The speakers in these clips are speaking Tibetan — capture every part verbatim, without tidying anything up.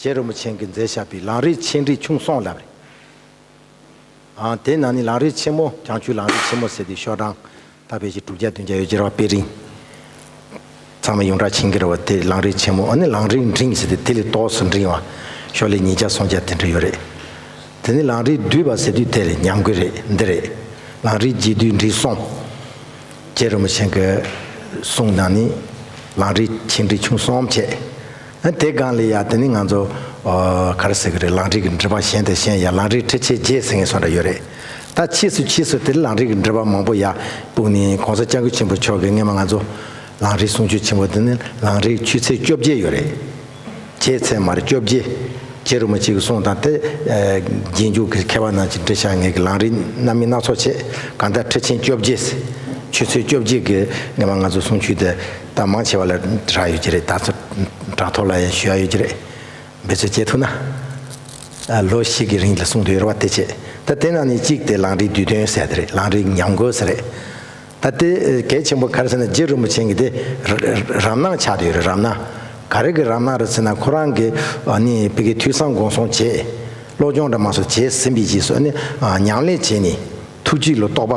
རྗེ་རིན་པོ་ཆེ་གིས་མཛད་བཞག་པའི་ལམ་རིམ་ཆེ་འབྲིང་ཆུང་གསུམ་ལབ་རེད། ཨ། དེ་ནང་ནས་ལམ་རིམ་ཆེན་མོ། བྱང་ཆུབ་ལམ་རིམ་ཆེན་མོ་ཟེར་དུས་ཤོག་གྲངས་ད་ཕལ་ཆེར་དྲུག་བརྒྱ་བདུན་བརྒྱ་ཡོད་ཀྱི་རེད་པ། དཔེ་རིང་ཚང་མས་ཡོངས་གྲགས་ཤེས་ཀྱི་རེད་པ། དེ་ལམ་རིམ་ཆེན་མོ། ཨ་ནི་ལམ་རིམ་འབྲིང་ཟེར་དུས་དེ་ལས་ཏོག་ཙམ་འབྲིང་བ། ཤོག་ལེབ་ཉིས་བརྒྱ་སུམ་བརྒྱ་དེ་འདྲ་ཡོད་རེད། དེ་ནས་ལམ་རིམ་བསྡུས་པ་ཟེར་དུས་དེ་ལས་ཉམས་རྒུད་རེད། འདི་རེད། ལམ་རིམ་རྗེས་བསྡུས་འབྲིང་གསུམ། རྗེ་རིན་པོ་ཆེ་གི་གསུང་ནང་ནས་ལམ་རིམ་ཆེ་འབྲིང་ཆུང་གསུམ་བྱས། ཨ། དེ་སྒང་ལ་ཡ་དེ་ནི་ང་ཚོ། ཨ། ག་རེ་ཟེར་གི་རེད། ལམ་རིམ་གྱི་འགྲེལ་པ་གཞན་དང་གཞན་ཡ། ལམ་རིམ་ཁྲིད་ཆེན་བརྒྱད་ཟེར་མཁན་སོགས་འདྲ་ཡོད་རེད། ད་ཕྱིས་སུ་ཕྱིས་སུ་དེ་ལམ་རིམ་གྱི་འགྲེལ་པ་མང་པོ་ཡ་སྤུངས་ནས། གོང་ས་སྐྱབས་མགོན་ཆེན་པོ་མཆོག་གིས་སྔོན་མ་ང་ཚོ་ལམ་རིམ་གསུང་ཆོས་ཆེན་པོ་དེ་ནི་ལམ་རིམ་ཆོས་ཚན་བཅོ་བརྒྱད་ཡོད་རེད། བརྒྱད་ཚན་མ་རེད། བཅོ་བརྒྱད། རྗེ་རིན་པོ་ཆེ་གི་གསུང་དང་དེ། ཨ། རྗེས་འཇུག་གི་མཁས་པ་རྣམས་ཀྱིས་འབྲི་བཞག་མཁན་གྱི་ལམ་རིམ་སྣ་མིན་སྣ་ཚོགས་བྱས། གང་ལྟར་ཁྲིད་ཆེན་བཅོ་བརྒྱད། ཆོས་ཚན་བཅོ་བརྒྱད་ཀྱི་སྔོན་མ་ང་ཚོ་གསུང་ཆོས་དེ་ད་མང་ཆེ་བ་ལ་གྲགས་ཡོད་ཀྱི་རེད། ད་ཚོ་དྲ་ཐོག་ལ་ཡང་ཞུ་ཡ་ཡོད་ཀྱི་རེད། འབད་རྩོལ་བྱེད་ཐུབ་ན། ཨ། ལོ་བཞི་གི་རིང་ལ་གསུང་དུ་ཡོད་རེད་པ། དེ་བྱས། ད་དེ་ནང་ནས་གཅིག་དེ་ལམ་རིམ་བསྡུས་དོན་ཟེར་དེ་རེད། ལམ་རིམ་ཉམས་རྒུད་ཟེར་རེད། ད་དེ་གལ་ཆེན་པོ་ག་རེ་ཟེར་ན། རྗེ་རིན་པོ་ཆེ་གི་དེ་ར་ར་རབ་སྣང་ཆགས་བསྡད་ཡོད་རེད། རབ་སྣང་། ག་རེ་གི་རབ་སྣང་རེད་ཟེར་ན། ཁོ་རང་གིས། ཨ་ནི་ཕ་གིའི་ཐོས་བསམ་སྒོམ་གསུམ་བྱས། སློབ་སྦྱོང་འདྲ་མང་སོགས་བྱས་ཟིན་པའི་རྗེས་སུ། ཨ་ནི། ཨ། ཉམས་ལེན་བྱས་ནས་ཐུགས་རྒྱུད་ལ་རྟོགས་པ་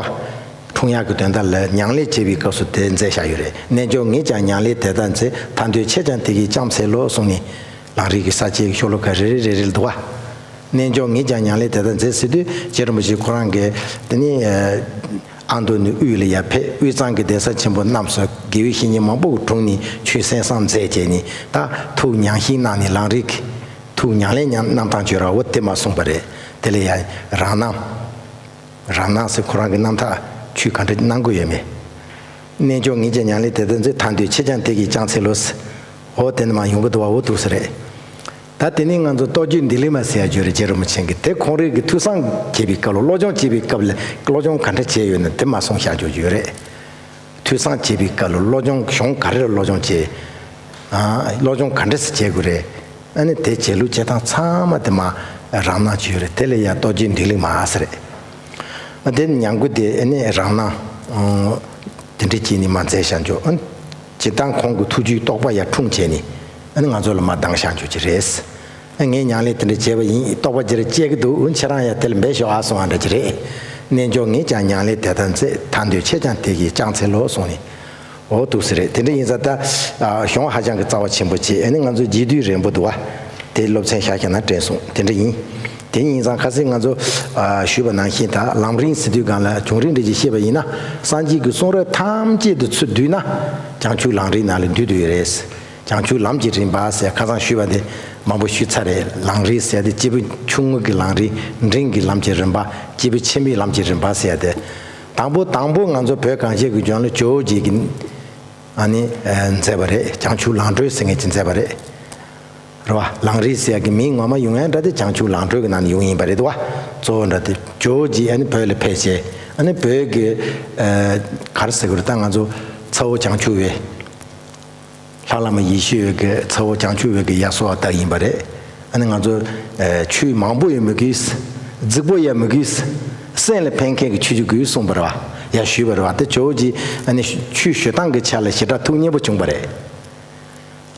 འཁྲུངས་ཡག་གི་དོན་དག་ལ་ཉམས་ལེན་བྱེད་པའི་སྐབས་སུ་དེ་མཛད་བཞག་ཡོད་རེད། རྣལ་འབྱོར་ངས་ཀྱང་ཉམས་ལེན་དེ་ལྟར་མཛད། ཐར་འདོད་ཁྱེད་ཀྱང་དེ་སྐད་ཀྱང་འཚལ་ལོ་གསུངས་ནས། ལམ་རིམ་གྱི་ས་བཅད་ཤོ་ལོ་ཀ་རེ་རེ་རེ་རེ་ལ་འདུག་པ། རྣལ་འབྱོར་ངས་ཀྱང་ཉམས་ལེན་དེ་ལྟར་མཛད་ཟེར་དུས། རྗེ་རིན་པོ་ཆེ་ཁོ་རང་གིས་དེ་ནི། ཨ། ཨ་མདོ་ནས་དབུས་ལ་ཡར་ཕེབས། དབུས་གཙང་གི་གདན་ས་ཆེན་པོ་རྣམས་སུ་དགེ་བའི་བཤེས་གཉེན་མང་པོ་གི་དྲུང་ནས་ཆོས་གསན་བསམ་མཛད་བྱས་ནས། ད་ཐུགས་ཉམས་བཞེས་གནང་ནས་ལམ་རིམ་གྱི་ཐུགས་ཉམས་ལེན་གནང་སྟངས་བརྗོད་ར་བོ་དེ་མར་གསུངས་པ་རེད། དེ་ལ་ཡང་རང་སྣང་། རང་སྣང་ཟེར་ཁོ་རང་གི་རྣམ་ཐར་ཆོས་ག་འདྲ་གནང་དགོས་ཡོད་མེད། རྣལ་འབྱོར་ངས་ཀྱང་ཉམས་ལེན་དེ་ལྟར་མཛད། ཐར་འདོད་ཁྱེད་ཀྱང་དེ་སྐད་ཀྱང་འཚལ་ལོ་ཟེར། འོ་དེ་ནི་མར་ཡོང་གི་འདུག་པ། འོ་འདུག་སེ་རེད། ད་དེ་ནས་ང་ཚོ་རྟོགས་བརྗོད་འདུན་ལེགས་མ་ཟེར་ཡ་ཡོད་རེད། རྗེ་རིན་པོ་ཆེ་གིས་དེ་ཁོང་རང་གིས་ཐོས་བསམ་བྱེད་པའི་སྐབས་ལ། སློབ་སྦྱོང་བྱེད་པའི་སྐབས་ལ་སློབ་སྦྱོང་ག་འདྲ་བྱས་ཡོད་ན་དེ་མར་གསུངས་བཞག་ཡོད་ཀྱི་ཡོད་རེད། ཐོས་བསམ་བྱེད་པའི་སྐབས་ལ་སློབ་སྦྱོང་གཞུང་ག་རེ་ལ་སློབ་སྦྱོང་བྱེད། ཨ། སློབ་སྦྱོང་ག་འདྲ་སེ་བྱེད་དགོས་རེད། ཨ་ནི་དེ་བྱེད་ལུགས་བྱེད་སྟངས་ཚང་མ་དེ་མར་རང་སྣང་ཅིག་ཡོད་རེད། དེ་ལ་ཡ་རྟོགས་བརྗོད་འདུན་ལེགས་མ་ཟེར་རེད། ཨ། དེ་ནི་ཉམས་རྒུད་དེ། ཨ་ནི་རང་སྣང་། ཨ། དེ་འདྲ་བྱས་ནས་མར་མཛད་བཞག་ཡོད། ཨ། སྤྱིར་བཏང་ཁོང་གི་ཐུགས་རྒྱུད་རྟོགས་པ་ཡར་འཁྲུངས་བྱས་ནས། ཨ་ནི་ང་ཚོ་ལ་མར་ལྡང་བཞག་ཡོད་ཀྱི་རེད། ཨ། ངས་ཉམས་ལེན་དེ་འདྲ་བྱས་པ་ཡིན། རྟོགས་པ་ཅིག་ར་སྐྱེ་གི་འདུག། འོ་ཁྱེད་རང་ཡང་དེ་ལ་འབད་ཤོག་ཨ་གསུང་བ་འདྲ་ཅིག་རེད། རྣལ་འབྱོར་ངས་ཀྱང་ཉམས་ལེན་དེ་ལྟར་མཛད། ཐར་འདོད་ཁྱེད་ཀྱང་དེ་སྐད་ཀྱང་འཚལ་ལོ་གསུངས་ནས། འོ་འདུག་སེ་རེད། དེ་འདྲ་ཡིན་ཙང་ད། ཨ། གཞུང་ཧ་ཅང་གི་རྩ་བ་ཆེན་པོ་བྱས། ཨ་ནི་ང་ཚོ་རྗེས་ཟློས་རན་པོ་འདུག་པ། དེ་སློབ་ཚན་བཞག་བཞག་ན་དྲན་སོང་། དེ་འདྲ་ཡིན། དེ་ཡིན་ཙང་ཁ་སང་ང་ཚོ། ཨ། ཞུས་པ་ནང་བཞིན་ད་ལམ་རིམ་ཟེར་དུས་སྒང་ལ་བྱུང་རིམ་འདྲ་ཅིག་བཤད་པ་ཡིན་ན། སངས་རྒྱས་ཀྱི་གསུང་རབ་ཐམས་ཅད་དུ་ཚུར་བསྡུས་ན་བྱང་ཆུབ་ལམ་རིམ་ནང་ལ་འདུས་བསྡད་ཡོད་རེད། བྱང་ཆུབ་ལམ་གྱི་རིམ་པ་ཟེར་ཁ་སང་ཞུས་པ་དེ་མང་པོ་ཞུས་ཚར་རེད། ལམ་རིམ་ཟེར་ཡ་དེ་སྐྱེས་བུ་ཆུང་ངུ་གི་ལམ་རིམ། འབྲིང་གི་ལམ་གྱི་རིམ་པ། སྐྱེས་བུ་ཆེན་པོའི་ལམ་གྱི་རིམ་པ་ཟེར་ཡ་དེ། དང་པོ་དང་པོ་ང་ཚོ་བོད་གངས་ཅན་གྱི་ལྗོངས་ལ་ཇོ་བོ་རྗེ་གིས། ཨ་ནི། ཨ། མཛད་པ་རེད། བྱང་ཆུབ་ལམ་སྒྲོན་ཟེར་མཁན་ཅིག་མཛད་པ་རེད། རེད་པ། ལམ་རིམ་ཟེར་ཡ་གི་མིང་ངོ་མ་ཡོང་ཡ་འདྲ་དེ་བྱང་ཆུབ་ལམ་སྒྲོན་གྱི་ནང་ནས་ཡོང་ཡིན་པ་རེད་དོ། གཙོ་བོ་འདྲ་དེ་ཇོ་བོ་རྗེ་ཨ་ནི་བོད་ལ་ཕེབས་བྱས། ཨ་ནི་བོད་ཀྱི། ཨ། ག་རེ་ཟེར་དགོས་རེད། ད་ང་ཚོ་ཚ་བོ་བྱང་ཆུབ་འོད། ལྷ་བླ་མ་ཡེ་ཤེས་འོད་ཀྱི་ཚ་བོ་བྱང་ཆུབ་འོད་ཀྱི་དབྱར་གསོལ་བ་བཏབ་ཡིན་པ་རེད། ཨ་ནི་ང་ཚོ། ཨ། ཆོས་མང་པོ་ཡང་མི་དགོས། རྫིག་པོ་ཡང་མི་དགོས། སེམས་ལ་ཕན་མཁན་གྱི་ཆོས་ཅིག་དགོས་གསུངས་པ་རེད་པ། ཡར་ཞུས་པ་རེད་པ། དེ་ཇོ་བོ་རྗེ་ཨ་ནི་ཆོས་ཞུ་སྟངས་ཀྱི་ཆ་ལ་ཞེ་དྲག་ཐུགས་མཉེས་པོ་བྱུང་བ་རེད།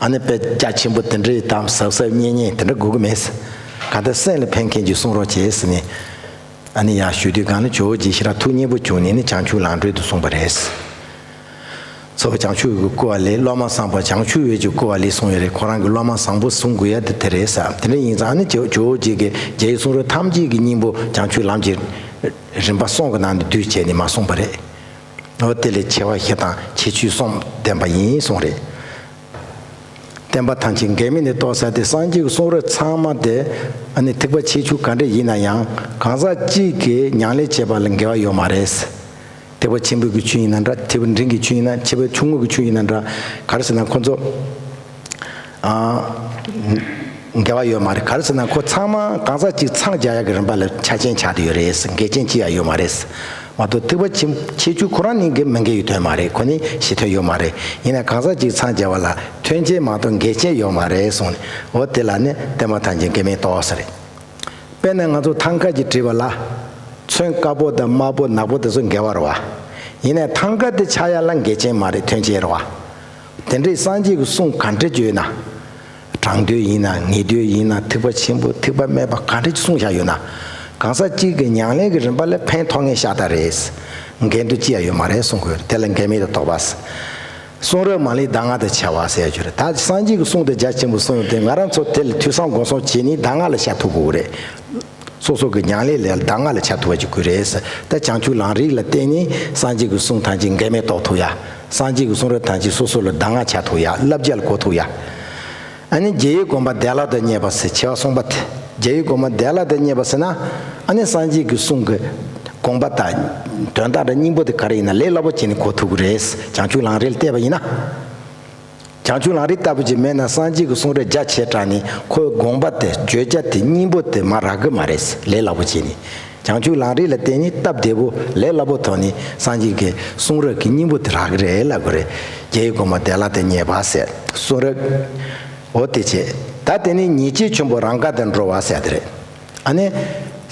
ཨ་ནི་དཔེ་རྒྱ་ཆེན་པོ་དེ་འདྲའི་དང་གཟབ་གཟབ་ཉན་ཉན་དེ་འདྲ་དགོས་ཀྱི་མེད། གང་ལྟར་སེམས་ལ་ཕན་མཁན་ཅིག་གསུང་རོགས་བྱེད་ཟེར་ནས། ཨ་ནི་ཡར་ཞུ་དུས་སྒང་ལ་ཇོ་བོ་རྗེ་ཞེ་དྲག་ཐུགས་མཉེས་པོ་བྱུང་ནས་ནི་བྱང་ཆུབ་ལམ་སྒྲོན་དུ་གསུངས་པ་རེད། ཚ་བོ་བྱང་ཆུབ་འོད་ཀྱིས་བསྐུལ་བ་ལས། སློབ་མ་བཟང་པོ་བྱང་ཆུབ་འོད་ཀྱིས་བསྐུལ་བ་ལས་གསུངས་ཡོད་རེད། ཁོ་རང་གིས་སློབ་མ་བཟང་པོ་བཟུང་དགོས་ཡ་དེ་དེ་རེད་ཟེར། དེ་འདྲ་ཡིན་ཙང་ནི་ཇོ་ཇོ་བོ་རྗེ་གིས་རྒྱའི་གསུང་རབ་ཐམས་ཅད་ཀྱི་སྙིང་པོ་བྱང་ཆུབ་ལམ་གྱི་རིམ་པ་གསུམ་གྱི་ནང་ནས་བསྡུས་བྱས་ནས་མར་གསུངས་པ་རེད། འོ་དེ་ལས་ཆེ་བ་བཞི་དང་ཁྱད་ཆོས་གསུམ་ལྡན་པ་ཡིན་གསུངས་རེད། བསྟན་པ་ཐམས་ཅད་འགལ་མེད་ནས་རྟོགས་ཟེར་དེ། སངས་རྒྱས་ཀྱི་གསུང་རབ་ཚང་མ་དེ་ཨ་ནི་ཐེག་པ་ཆེ་ཆུང་ག་འདྲ་ཡིན་ན་ཡང་གང་ཟག་གཅིག་གིས་ཉམས་ལེན་བྱེད་པ་ལ་འགལ་བ་ཡོད་མ་རེད། ཐེག་པ་ཆེན་པོའི་གི་ཆོས་ཡིན་ན་འདྲ། ཐེག་པ་འབྲིང་གི་ཆོས་ཡིན་ན། ཐེག་པ་ཆུང་ངུ་གི་ཆོས་ཡིན་ན་འདྲ། ག་རེ་ཟེར་ན་ཁོ་ཚོ། ཨ། འགལ་བ་ཡོད་མ་རེད། ག་རེ་ཟེར་ན་ཁོ་ཚང་མ་གང་ཟག་གཅིག་མཚམས་སྦྱར་ཡག་གི་རིམ་པ་ལ་ཆ་རྐྱེན་ཆགས་བསྡད་ཡོད་རེད། འགལ་རྐྱེན་ཅི་ཡང་ཡོད་མ་རེད། མ་གཏོགས་ཐེག་པ་ཆེ་ཆེ་ཆུང་ཁོ་རང་ནི་འགལ་མི་འགལ་གྱི་དོན་མ་རེད། ཁོ་ནི་ཞི་དོན་ཡོད་མ་རེད། ཡིན་ན་གང་ཟག་གཅིག་མཚམས་སྦྱར་བ་ལ་མཐུན་རྐྱེན་མ་གཏོགས་འགལ་རྐྱེན་ཡོད་མ་རེད་གསུངས་ནས། འོ་དེ་ལ་ནི་བསྟན་པ་ཐམས་ཅད་འགལ་མེད་རྟོགས་ཟེར་རེད། དཔེར་ན་ང་ཚོ་ཐང་ཀ་གི་བྲིས་པ་ལ། ཚོན་དཀར་པོ་དང་དམར་པོ་ནག་པོ་དེ་ཚོ་འགལ་བ་རེད་པ། ཡིན་ནའི་ཐང་ཀ་དེ་ཆགས་ཡ་ལ་འགལ་རྐྱེན་མ་རེད། མཐུན་རྐྱེན་རེད་པ། དེ་འདྲའི་སངས་རྒྱས་ཀྱི་གསུང་ག་འདྲ་བརྗོད་ན། རང་འདོད་ཡིན་ན་ངེས་འདོད་ཡིན་ན་ཐེག་པ་ཆེན་པོ་ཐེག་པ་དམན་པ་ག་འདྲ་ཅིག་གསུངས་བཞག་ཡོད་ན། གང་ཟག་གཅིག་གི་ཉམས་ལེན་གྱི་རིམ་པ་ལ་ཕན་ཐོགས་ངེས་ཤ་སྟག་རེད། འགལ་འདུ་ཅི་ཡང་ཡོད་མ་རེད་གསུང་གི་ཡོད་རེད། དེ་ལ་འགལ་མེད་དུ་རྟོགས་པ། གསུང་རབ་མ་ལུས་གདམས་ངག་ཏུ་འཆད་པ་ཟེར་ཡ་ཅིག་རེད། ད་སངས་རྒྱས་ཀྱི་གསུང་དེ་རྒྱ་ཆེན་པོ་གསུངས་ཡོད་དེ་ང་རང་ཚོ་དེ་ལ་ཐོས་བསམ་སྒོམ་གསུམ་བྱས་ནས་གདམས་ངག་ལ་ཤར་ཐུབ་དགོས་རེད། སོ་སོ་གི་ཉམས་ལེན་ལ་གདམས་ངག་ལ་ཤར་ཐུབ་པ་ཅིག་དགོས་རེད། ད་བྱང་ཆུབ་ལམ་རིམ་ལ་བརྟེན་ནས་སངས་རྒྱས་ཀྱི་གསུང་ཐམས་ཅད་འགལ་མེད་རྟོགས་ཐུབ་ཡ། སངས་རྒྱས་ཀྱི་གསུང་རབ་ཐམས་ཅད་སོ་སོ་ལ་གདམས་ངག་ཆགས་ཐུབ་ཡ། བསླབ་བྱ་ལ་གོ་ཐུབ་ཡ། ཨ་ནི་རྒྱལ་བའི་དགོངས་པ་བདེ་བླག་ཏུ་བརྙེས་པ་ཟེར་ཆེ་བ་གསུངས་པ་དེ། རྒྱལ་བའི་དགོངས་པ་བདེ་བླག་ཏུ་བརྙེས་པ་ཟེར་ན། ཨ་ནི་སངས་རྒྱས་ཀྱི་གསུང་གི་དགོངས་པ་དང་དོན་དག་དང་སྙིང་པོ་དེ་ག་རེ་ཡིན་ན་ལས་སླ་པོ་བྱས་ནས་གོ་ཐུབ་ཀྱི་རེད། བྱང་ཆུབ་ལམ་རིམ་ལ་བལྟས་པ་ཡིན་ན། བྱང་ཆུབ་ལམ་རིམ་ལྟ་བུ་ཅིག་མེད་ན་སངས་རྒྱས་ཀྱི་གསུང་རབ་རྒྱ་ཆེ་དྲགས་ནས་ཁོའི་དགོངས་པ་དེ་བརྗོད་བྱ་དེ་སྙིང་པོ་དེ་མར་རག་གི་མ་རེད། ལས་སླ་པོ་བྱས་ནས། བྱང་ཆུབ་ལམ་རིམ་ལ་བརྟེན་ནས་སྟབས་བདེ་པོ་ལས་སླ་པོ་ཐོག་ནས་སངས་རྒྱས་ཀྱི་གསུང་རབ་ཀྱི་སྙིང་པོ་དེ་རག་གི་རེད་ལབ་དགོས་རེད། རྒྱལ་བའི་དགོངས་པ་བདེ་བླག་ཏུ་བརྙེས་པ་ཟེར་གསུང་རབ། འོ་དེ་བྱས། ད་དེ་ནས་ཉེས་སྤྱོད་ཆེན་པོ་རང་དགར་དུ་འགྲོ་བ་ཟེར་དེ་རེད། ཨ་ནི།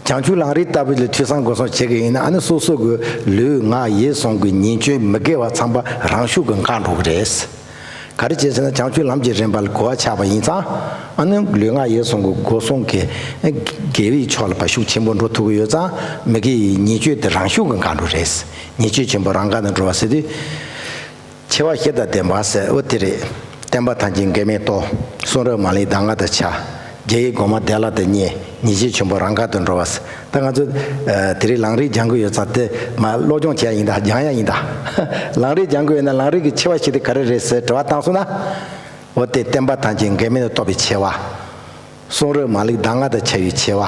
བྱང་ཆུབ་ལམ་རིམ་ལྟ་བུ་ལ་ཐོས་བསམ་སྒོམ་གསུམ་བྱེད་ཀྱི་ཡིན་ན་ཨ་ནི་སོ་སོ་གི་ལུས་ངག་ཡིད་གསུམ་གྱི་ཉེས་སྤྱོད་མི་དགེ་བ་ཚང་མ་རང་ཤུགས་ཀྱིས་འགག་འགྲོ་གི་རེད། ག་རེ་བྱས་ཟེར་ན་བྱང་ཆུབ་ལམ་གྱི་རིམ་པ་ལ་གོ་བ་ཆགས་པ་ཡིན་ཙང་། ཨ་ནི་ལུས་ངག་ཡིད་གསུམ་གྱི་སྒོ་གསུམ་གྱི་དགེ་བའི་ཕྱོགས་ལ་ཕར་ཤུགས་ཆེན་པོ་འགྲོ་ཐུབ་ཀྱི་ཡོད་ཙང་མི་དགེ་བའི་ཉེས་སྤྱོད་དེ་རང་ཤུགས་ཀྱིས་འགག་འགྲོ་རེད། ཉེས་སྤྱོད་ཆེན་པོ་རང་དགར་དུ་འགྲོ་བ་ཟེར་དུས། ཆེ་བ་བཞི་དང་ལྡན་པ་ཟེར་འོ་དེ་རེད། བསྟན་པ་ཐམས་ཅད་འགལ་མེད་རྟོགས། གསུང་རབ་མ་ལུས་གདམས་ངག་ཏུ་འཆད། རྒྱལ་བའི་དགོངས་པ་བདེ་བླག་ཏུ་བརྙེས། ཉེས་སྤྱོད་ཆེན་པོ་རང་དགར་དུ་འགྲོ་བ་ཟེར། ད་ང་ཚོ་དེ་རིང་ལམ་རིམ་སྦྱང་གི་ཡོད་ཙང་དེ་མར་སློབ་སྦྱོང་བྱེད་ཡ་ཡིན་ད་སྦྱང་ཡ་ཡིན་ད། ལམ་རིམ་སྦྱང་གི་ཡོད་ན་ལམ་རིམ་གྱི་ཆེ་བ་བཞི་དེ་ག་རེ་རེད་ཟེར་དྲི་བ་བཏང་སོང་ན། འོ་དེ་བསྟན་པ་ཐམས་ཅད་འགལ་མེད་དུ་རྟོགས་པའི་ཆེ་བ། གསུང་རབ་མ་ལུས་གདམས་ངག་ཏུ་འཆད་པའི་ཆེ་བ།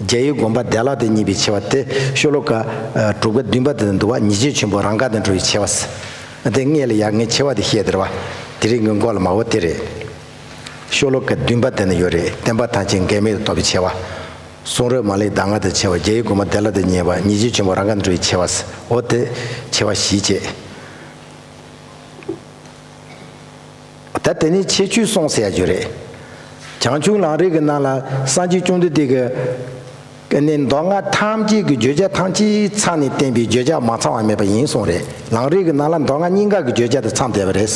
རྒྱལ་བའི་དགོངས་པ་བདེ་བླག་ཏུ་བརྙེས་པའི་ཆེ་བ་དེ་ཤོ་ལོ་ཀ་དྲུག་པ་བདུན་པ་དེ་ལ་འདུག་བ། ཉེས་སྤྱོད་ཆེན་པོ་རང་དགར་དུ་འགྲོ་བའི་ཆེ་བ་ཟེར། དེ་སྔོན་ལ་ཡ་ངས་ཆེ་བ་དེ་བཤད་དེ་རེད་བ། དེ་རིང་གི་མགོ་ལ་མ་འོ་དེ་རེད། ཤོ་ལོ་ཀ་བདུན་པ་དེ་ན་ཡོད་རེད། བསྟན་པ་ཐམས་ཅད་འགལ་མེད་དུ་རྟོགས་པའི་ཆེ་བ། གསུང་རབ་མ་ལུས་གདམས་ངག་ཏུ་འཆད་པ། རྒྱལ་བའི་དགོངས་པ་བདེ་བླག་ཏུ་བརྙེས་པ། ཉེས་སྤྱོད་ཆེན་པོ་རང་དགར་དུ་འགྲོ་བའི་ཆེ་བ་ཟེར། འོ་དེ་ཆེ་བ་བཞི་བྱས། ད་དེ་ནས་ཁྱད་ཆོས་གསུམ་ཟེར་ཡ་ཅིག་ཡོད་རེད། བྱང་ཆུབ་ལམ་རིམ་གྱི་ནང་ལ་སངས་རྒྱས་བཅོམ་ལྡན་འདས་ཀྱིས་ནི་མདོ་སྔགས་ཐམས་ཅད་ཀྱི་བརྗོད་བྱ་ཐམས་ཅད་ཚང་ནས་བསྟན་པའི་བརྗོད་བྱ་མ་ཚང་བ་མེད་པ་ཡིན་གསུངས་རེད། ལམ་རིམ་གྱི་ནང་ལ་མདོ་སྔགས་གཉིས་ཀ་གི་བརྗོད་བྱ་དེ་ཚང་བསྡད་པ་རེད།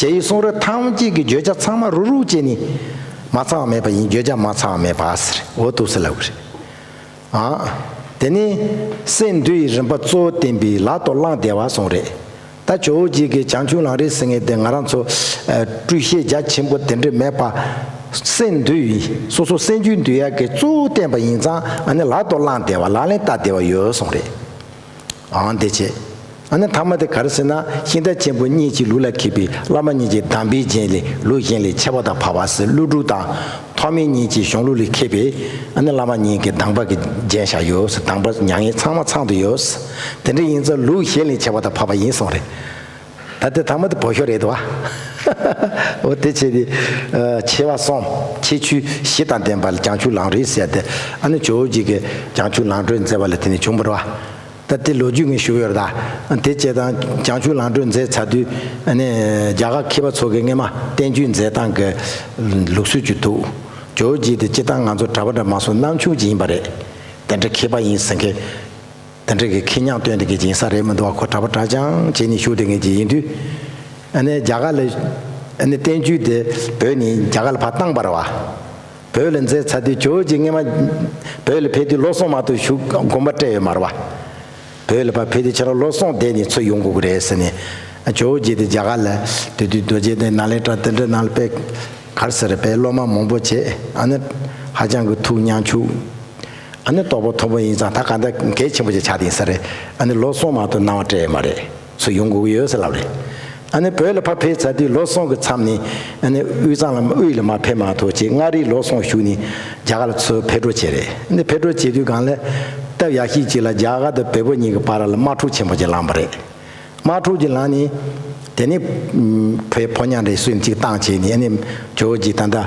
རྒྱལ་བའི་གསུང་རབ་ཐམས་ཅད་ཀྱི་བརྗོད་བྱ་ཚང་མ་རུག་རུག་བྱས་ནས་མ་ཚང་བ་མེད་པ་ཡིན། བརྗོད་བྱ་མ་ཚང་བ་མེད་པ་ཟེར། འོ་འདུག་སེ་ལབ་གི་རེད། ཨ། དེ་ནས་སེམས་འདུལ་བའི་རིམ་པ་གཙོ་བོ་བསྟན་པའི་ལག་ཏུ་བླངས་བསྡད་པ་གསུངས་རེད། ད་ཇོ་བོ་རྗེ་གིས་བྱང་ཆུབ་ལམ་རིམ་ཟེར་མཁན་དེ་ང་རང་ཚོ་ཨ་སྤྲོས་བཤད་རྒྱ་ཆེན་པོ་དེ་འདྲ་མེད་པ། སེམས་འདུལ་བའི་སོ་སོ་སེམས་རྒྱུད་འདུལ་ཡག་གི་གཙོ་བོ་བསྟན་པ་ཡིན་ཙང་ཨ་ནི་ལག་ཏུ་བླངས་བསྡད་པ་ལག་ལེན་བསྟར་བསྡད་པ་ཡོད་གསུངས་རེད། ཨང་དེ་བྱས། ཨ་ནི་ཐ་མ་དེ་ག་རེ་ཟེར་ན་ཤིང་རྟ་ཆེན་པོ་གཉིས་ཀྱི་ལུགས་ལ་མཁས་པའི་བླ་མ་གཉིས་ཀྱི་གདམས་པའི་རྒྱན་ལས་ལུགས་གཞན་ལས་ཁྱད་པར་དུ་འཕགས་པ་ཟེར། ཀླུ་སྒྲུབ་དང་ཐོགས་མེད་གཉིས་ཀྱི་གཞུང་ལུགས་ལས་མཁས་པའི་ཨ་ནི་བླ་མ་གཉིས་ཀྱི་གདམས་པ་གི་རྒྱན་བཞག་ཡོད་ཟེར། གདམས་པ་མྱ་ངན་ཚང་མ་ཚང་དུ་ཡོད་ཟེར། དེ་འདྲ་ཡིན་ཙང་ལུགས་གཞན་ལས་ཁྱད་པར་དུ་འཕགས་པ་ཡིན་གསུངས་རེད། ད་ལྟའི་ཐ་མ་དེ་བོད་ཤོག་རེད་དོ། འོ་དེ་བྱས་ཏེ། ཨ་ཆེ་བ་གསུམ་ཁྱད་ཆོས་བཞི་དང་ལྡན་པ་ལ་བྱང་ཆུབ་ལམ་རིམ་ཟེར་ཏེ། ཨ་ནི་ཇོ་བོ་རྗེ་གིས་བྱང་ཆུབ་ལམ་སྒྲོན་མཛད་པ་ལ་བརྟེན་ནས་བྱུང་བ་རེད་བ། ད་དེ་ལོ་རྒྱུས་ངས་ཞུ་གི་ཡོད་རེད་ད། དེ་བྱས་ཙང་བྱང་ཆུབ་ལམ་སྒྲོན་མཛད་ཚར་དུས་ཨ་ནི་རྒྱ་གར་མཁས་པ་ཚོ་གིས་སྔས་མ་བསྟན་བཅོས་མཛད་སྟངས་ཀྱི་ལུགས་སྲོལ་ཅིག་འདུག་ཇོ་བོ་རྗེ་དེ་སྤྱིར་བཏང་ང་ཚོ་གྲྭ་པ་འདྲ་མ་སོང་ནམ་ཕྱུག་ཅིག་ཡིན་པ་རེད། དེ་འདྲ་མཁས་པ་ཡིན་ཟེར་མཁན། དེ་འདྲ་གི་ཁེ་ཉག་སྟོན་དེ་གི་སྦྱིན་ས་རེད་མི་འདུག་བ། ཁོ་གྲྭ་པ་གྲྭ་རྐྱང་བྱས་ནས་བཞུགས་དེ་ངེས་ཀྱི་ཡིན་དུས། ཨ་ནི་རྒྱ་གར་ལ་ཨ་ནི་བསྟན་བཅོས་དེ་བོད་ནས་རྒྱ་གར་ལ་ཕར་བཏང་པ་རེད་བ། བོད་ལ་མཛད་ཚར་དུས་ཇོ་བོ་རྗེ་སྔས་མ་བོད་ལ་ཕེབས་དུས་ལོ་གསུམ་མ་གཏོགས་བཞུགས་དགོངས་པ་སྤྲད་ཡོད་མ་རེད་བ། བོད་ལ་ཕར་ཕེབས་དུས་ཁྱེད་རང་ལོ་གསུམ་བསྡད་ནས་ཚུར་ཡོང་དགོས་ཀྱི་རེད་ཟེར་ནས། ཇོ་བོ་རྗེ་དེ་རྒྱ་གར་ལ་དེ་དུས་རྡོ་རྗེ་གདན་ནཱ་ལེནྡྲ་དེ་འདྲ་ནང་ལ་དཔེ་ག་རེ་ཟེར་རེད། དཔེ་སློབ་མ་མང་པོ་བྱས་ཨ་ནི་ཧ་ཅང་གི་ཐུགས་ཉམ་ཆུང་། ཨ་ནི་སྟོབས་པོ་མཐོ་པོ་ཡིན་ཙང་ད་ག་འདྲ་གལ་ཆེན་པོ་ཅིག་ཆགས་དེ་ཡིན་ས་རེད། ཨ་ནི་ལོ་གསུམ་མ་གཏོགས་གནང་བ་སྤྲད་ཡོད་མ་རེད། ཚུར་ཡོང་དགོས་ཀྱི་ཡོད་ཟེར་ལབ་རེད། ཨ་ནི་བོད་ལ་ཕར་ཕེབས་ཚར་དུས་ལོ་གསུམ་གྱི་མཚམས་ནས་ཨ་ནི་དབུས་གཙང་ལ་དབུས་ལ་མར་ཕེབས་མ་ཐུབ་ཅིག་མངའ་རིས་ལོ་གསུམ་བཞུགས་ནས་རྒྱ་གར་ལ་ཚུར་ཕེབས་འགྲོ་བྱས་རེད། ཨ་ནི་ཕེབས་འགྲོ་བྱེད་དུས་སྒང་ལ་སྟབས་ཡག་ཤོས་ཅིག་ལ་རྒྱ་གར་དང་བལ་པོ་གཉིས་ཀྱི་བར་ལ་དམག་འཁྲུག་ཆེན་པོ་ཅིག་ལངས་པ་རེད། དམག་འཁྲུག་ཅིག་ལངས་ནས་དེ་ནས་བོད་ཕོ་ཉ་འདྲ་སུ་ཡིན་ཅིག་བཏང་བྱས་ནས་ཨ་ནི་ཇོ་བོ་རྗེ་ད་ལྟ་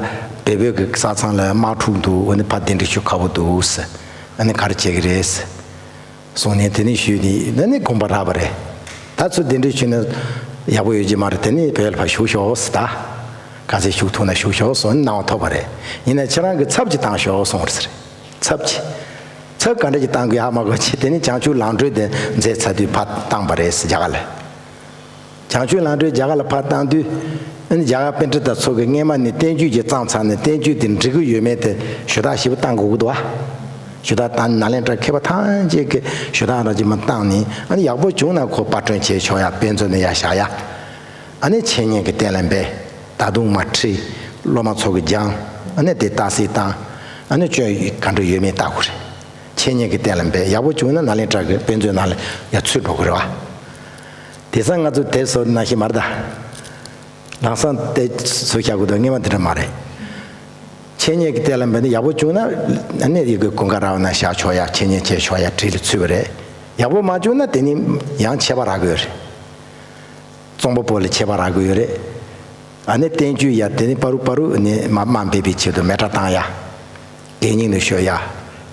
བལ་པོ་གི་ས་མཚམས་ལ་དམག་འཁྲུག་འདུག་ཨ་ནི་ཕར་གདན་འདྲེན་ཞུ་ཁག་པོ་འདུག་ཟེར། ཨ་ནི་ག་རེ་བྱེད་ཀྱི་རེད་ཟེར། སོང་ནས་དེ་ནས་ཞུས་ནས་ད་ནི་དགོངས་པ་རག་པ་རེད། ད་ཚུར་གདན་འདྲེན་ཞུས་ན་ཡག་པོ་ཡོད་ཀྱི་མ་རེད། དེ་ནས་བོད་ལ་ཕར་བཞུགས་ཤོག་ཟེར། ད་ག་ཚོད་བཞུགས་ཐུབ་ན་བཞུགས་ཤོག་གསུངས་ནས་གནང་བ་ཐོབ་པ་རེད། ཡིན་ན་ཁྱེད་རང་གི་ཚབ་ཅིག་བཏང་ཤོག་གསུངས་པ་རེད་ཟེར། ཚབ་ཅིག་ཚབ་ག་འདྲ་ཅིག་བཏང་དགོས་ཧ་མ་གོ་ཅིག་དེ་ནས་བྱང་ཆུབ་ལམ་སྒྲོན་དེ་མཛད་ཚར་དུས་ཕར་བཏང་པ་རེད་ཟེར་རྒྱ་གར་ལ། བྱང་ཆུབ་ལམ་སྒྲོན་རྒྱ་གར་ལ་ཕར་བཏང་དུས། ཨ་ནི་རྒྱ་གར་པཎྜི་ཏ་ཚོ་གིས་སྔས་མ་ནས་བསྟན་བཅོས་ཅིག་བརྩམས་ཚར་ནས་བསྟན་བཅོས་དེ་འགྲིག་གི་ཡོད་མེད་དེ་ཞུ་དག་ཞིབ་པོ་བཏང་དགོས་ཀྱི་འདུག་བ། ཞུ་དག་བཏང་ནས་ནཱ་ལེནྡྲ་མཁས་པ་ཐམས་ཅད་ཀྱིས་ཞུ་དག་ར་ཅིག་མ་བཏང་ནས། ཨ་ནི་ཡག་པོ་བྱུང་ན་ཁོ་པར་སྐྲུན་བྱས་ཆོག་ཡ། དཔེ་མཛོད་ནས་ཡར་བཞག་ཡ། ཨ་ནི་འཆད་ཉན་གྱི་གཏན་ལ་འབེབས། ད་དུང་མར་ཁྲིད། སློབ་མ་ཚོ་གིས་སྦྱངས། ཨ་ནི་དེ་རྟགས་གསལ་བཏང་། ཨ་ནི་སྐྱོན་ག་འདྲ་ཡོད་མེད་བལྟ་དགོས་རེད། འཆད་ཉན་གྱི་གཏན་ལ་འབེབས། ཡག་པོ་བྱུང་ན་ནཱ་ལེནྡྲ་གི་དཔེ་མཛོད་ནང་ལ་ཡར་ཚུད་འགྲོ་གི་རེད་བ། དེང་སང་ང་ཚོ་དེབ་བཟོ་ནང་བཞིན་མ་རེད་ད། ལམ་སང་དེབ་བཟོ་བཞག་དགོས་དང་སྔས་མ་དེ་འདྲ་མ་རེད། འཆད་ཉན་གྱི་གཏན་ལ་འབེབས་ནི་ཡག་པོ་བྱུང་ན་ཨ་ནི་ཡི་གེ་ཀུན་དགའ་ར་བ་ནང་བཞག་ཆོག་ཡ། འཆད་ཉན་བྱས་ཆོག་ཡ་བྲིས་ལ་ཚུད་པ་རེད། ཡག་པོ་མ་བྱུང་ན་དེ་ནི་ཡང་ཆད་པ་རག་གི་ཡོད་རེད། རྩོམ་པ་པོ་ལ་ཆད་པ་རག་གི་ཡོད་རེད། ཨ་ནི་བསྟན་བཅོས་ཡ་དེ་ནི་པ་རུ་པ་རུ་ནི་མ་དམའ་འབེབས་པའི་ཆེད་དུ་མེ་སྲེག་བཏང་ཡ། གད་སྙིགས་ནང་གཞོལ་ཡ།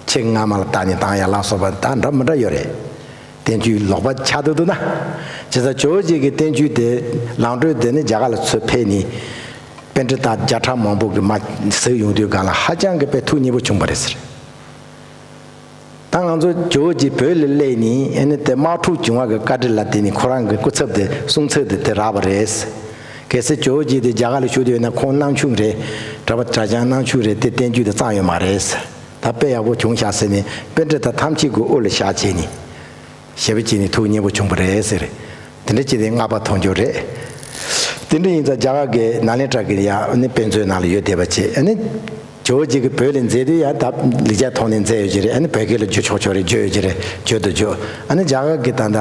ཆེད་སྔ་མ་ལ་བལྟས་ནས་བཏང་ཡ་ལ་སོགས་པ་དང་འདྲ་མི་འདྲ་ཡོད་རེད། བསྟན་བཅོས་ལོག་པ་ཆགས་འདུག་འདུག་ན། བྱས་ཙང་ཇོ་བོ་རྗེ་གི་བསྟན་བཅོས་དེ་ལམ་འགྲོ་དེ་ནི་རྒྱ་གར་ལ་ཚུར་ཕེབས་ནས། པཎྜི་ཏ་བརྒྱ་ཕྲག་མང་པོ་གིས་མར་གཟིགས་ཡོང་དུས་སྒང་ལ་ཧ་ཅང་གི་དཔེ་ཐུགས་མཉེས་པོ་བྱུང་བ་རེད་ཟེར། ད་ང་ཚོ་ཇོ་བོ་རྗེ་བོད་ལ་སླེབས་ནས་ཨ་ནི་དེ་དམག་འཁྲུག་བྱུང་བ་གི་བཀའ་དྲིན་ལ་བརྟེན་ནས་ཁོ་རང་གི་སྐུ་ཚབ་དེ་གསུང་ཚབ་དེ་དེ་རག་པ་རེད། གལ་སྲིད་ཇོ་བོ་རྗེ་དེ་རྒྱ་གར་ལ་བཞུགས་བསྡད་ཡོད་ན་ཁོང་སྣང་ཆུང་རེད། གྲྭ་པ་གྲྭ་རྐྱང་སྣང་ཆུང་རེད། དེ་བསྟན་བཅོས་དེ་བརྩམས་ཡོད་མ་རེད། ད་དཔེ་ཡག་པོ་བྱུང་ཤག་ཟེར་ནས་པཎྜི་ཏ་ཐམས་ཅད་ཀྱི་དབུ་ལ་ཞབས་བྱས་ནས། ཞེ་པོ་ཅིག་ནས་ཐུགས་མཉེས་པོ་བྱུང་བ་རེད་ཟེར། དེ་འདྲ་བྱས་ཏེ་བསྔགས་པ་ཐོབ་རྒྱུ་རེད། དེ་འདྲ་ཡིན་ཙང་རྒྱ་གར་གྱི་ནཱ་ལེནྡྲ་གི་ཡ་ཨ་ནི་དཔེ་མཛོད་ནང་ལ་ཡོད་བསྡད་པ་བྱས། ཨ་ནི་ཇོ་བོ་རྗེ་གིས་བོད་ལ་མཛད་དུས་ཡ་ད་ལེགས་སྦྱར་ཐོག་ནས་མཛད་ཡོད་ཀྱི་རེད། ཨ་ནི་བོད་སྐད་ལ་བསྒྱུར་ཆོག་ཆོག་རེད། བསྒྱུར་ཡོད་ཀྱི་རེད། བསྒྱུར་དུ་བསྒྱུར། ཨ་ནི་རྒྱ་གར་གྱི་ད་ལྟ་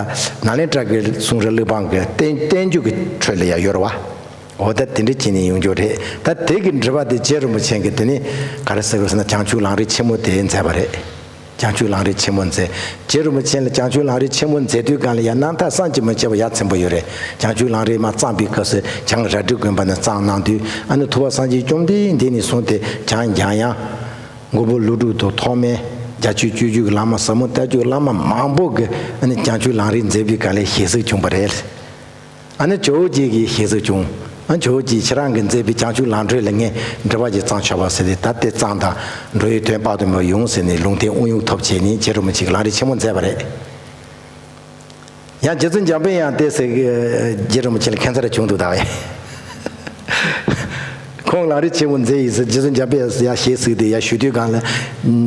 ནཱ་ལེནྡྲ་གི་གསུང་རབ་གླེགས་བམ་གྱི་བསྟན་བསྟན་བཅོས་ཀྱི་ཁྲོད་ལ་ཡ་ཡོད་རེད་བ། འོ་ད་དེ་འདྲ་བྱས་ནས་ཡོང་རྒྱུ་རེད། ད་དེ་གི་འགྲེལ་པ་དེ་རྗེ་རིན་པོ་ཆེ་གིས་དེ་ནི་ག་རེ་ཟེར་དགོས་ཟེར་ན། བྱང་ཆུབ་ལམ་རིམ་ཆེན་མོ་དེ་མཛད་པ་རེད། བྱང་ཆུབ་ལམ་རིམ་ཆེན་མོ་མཛད། རྗེ་རིན་པོ་ཆེ་ལ་བྱང་ཆུབ་ལམ་རིམ་ཆེན་མོ་མཛད་དུས་སྒང་ལ་ཡང་རྣམ་ཐར་བསམ་གྱིས་མི་ཁྱབ་པ་ཡ་ཚིམ་པོ་ཡོད་རེད། བྱང་ཆུབ་ལམ་རིམ་མར་བརྩམས་པའི་སྐབས་སུ་བྱང་རལ་གྲི་དགོན་པ་ནས་བརྩམས་གནང་དུས། ཨ་ནི་ཐུབ་པ་སངས་རྒྱས་བཅོམ་ལྡན་འདས་ནས་བཟུང་སྟེ་བྱང་འཇམ་དབྱངས། མགོན་པོ་ཀླུ་སྒྲུབ་དང་ཐོགས་མེད། བརྒྱད་ཅུ་སྤྱོད་བརྒྱུད་ཀྱི་བླ་མ་ཟབ་མོ་ལྟ་བརྒྱུད་བླ་མ་མང་པོ་གིས་ཨ་ནི་བྱང་ཆུབ་ལམ་རིམ་མཛད་པའི་སྒང་ལ་ཞལ་གཟིགས་བྱུང་བ་རེད། ཨ་ནི་ཇོ་བོ་རྗེ་གིས་ཞལ་གཟིགས་བྱུང་། ཨ་ཇོ་བོ་རྗེས་ཁྱེད་རང་གིས་མཛད་པའི་བྱང་ཆུབ་ལམ་འགྲེལ་ལ་ངས་འགྲེལ་པ་ཅིག་བརྩམས་ཆོག་པ་ཟེར་ཏེ། ད་དེ་བརྩམས་དང་འགྲོ་བའི་དོན་དཔག་ཏུ་མེད་པ་ཡོང་ཟེར་ནས་ལུང་བསྟན་དབུ་བརྙེས་ཐོབ་བྱས་ནས་རྗེ་རིན་པོ་ཆེ་གིས་ལམ་རིམ་ཆེན་མོ་མཛད་པ་རེད། ཡང་རྗེ་བཙུན་འཇམ་དཔལ་དབྱངས་དེ་ཟེར་གི་རྗེ་རིན་པོ་ཆེ་ལ་ཁྱད་མཚར་བྱུང་འདུག་ད་བས། ཁོང་ལམ་རིམ་ཆེན་མོ་མཛད་ཡིན་ཟེར་རྗེ་བཙུན་འཇམ་དཔལ་དབྱངས་ཡར་ཞལ་གཟིགས་ཏེ་ཡར་ཞུ་དུས་སྒང་ལ།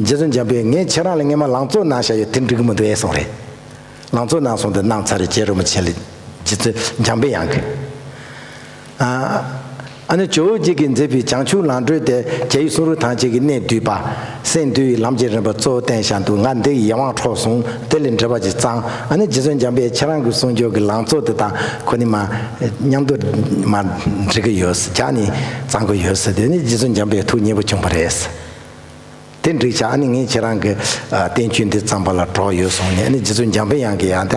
རྗེ་བཙུན་འཇམ་དཔལ་དབྱངས་ངས་ཁྱེད་རང་ལ་སྔས་མ་ལམ་གཙོ་གནང་བཞག་ཡོད། དེ་འགྲིག་གི་མི་འདུག་ཨེ་གསུངས་རེད། ལམ་གཙོ་གནང་སོང་དུ་གནང་ཚར་རེད། རྗེ་རིན་པོ་ཆེ་ལ་རྗེ་བཙུན་འཇམ་དཔལ་དབྱངས་ཀྱིས། ཨ་ཨ་ནི་ཇོ་བོ་རྗེ་གིས་མཛད་པའི་བྱང་ཆུབ་ལམ་འགྲེལ་དེ་རྒྱལ་བའི་གསུང་རབ་ཐམས་ཅད་ཀྱི་གནད་བསྡུས་པ། སེམས་འདུལ་བའི་ལམ་གྱི་རིམ་པ་གཙོ་བོ་བསྟན་བཞག་འདུག་ང་འདི་ཡིད་དབང་འཕྲོག་སོང་། དེ་ལས་འགྲེལ་པ་ཅིག་བརྩམས། ཨ་ནི་རྗེ་བཙུན་འཇམ་དཔལ་ཁྱེད་རང་གི་གསུང་ཆོས་ཀྱི་ལམ་གཙོ་དེ་དང་ཁོ་ནི་མ་མཉམ་དུ་མ་འགྲིག་གི་ཡོད་ཟེར། རྒྱག་ནས་བརྩམས་ཀྱི་ཡོད་ཟེར། དེ་ནི་རྗེ་བཙུན་འཇམ་དཔལ་ཐུགས་མཉེས་པོ་བྱུང་བ་རེད། དེ་འགྲིག་ཆ། ཨ་ནི་ངས་ཁྱེད་རང་གི་ཨ་བསྟན་བཅོས་འདི་བརྩམས་པ་ལ་གྲོགས་ཡོད་གསུངས་ནས། ཨ་ནི་རྗེ་བཙུན་འཇམ་དཔལ་དབྱངས་ཀྱིས་ཡང་ད་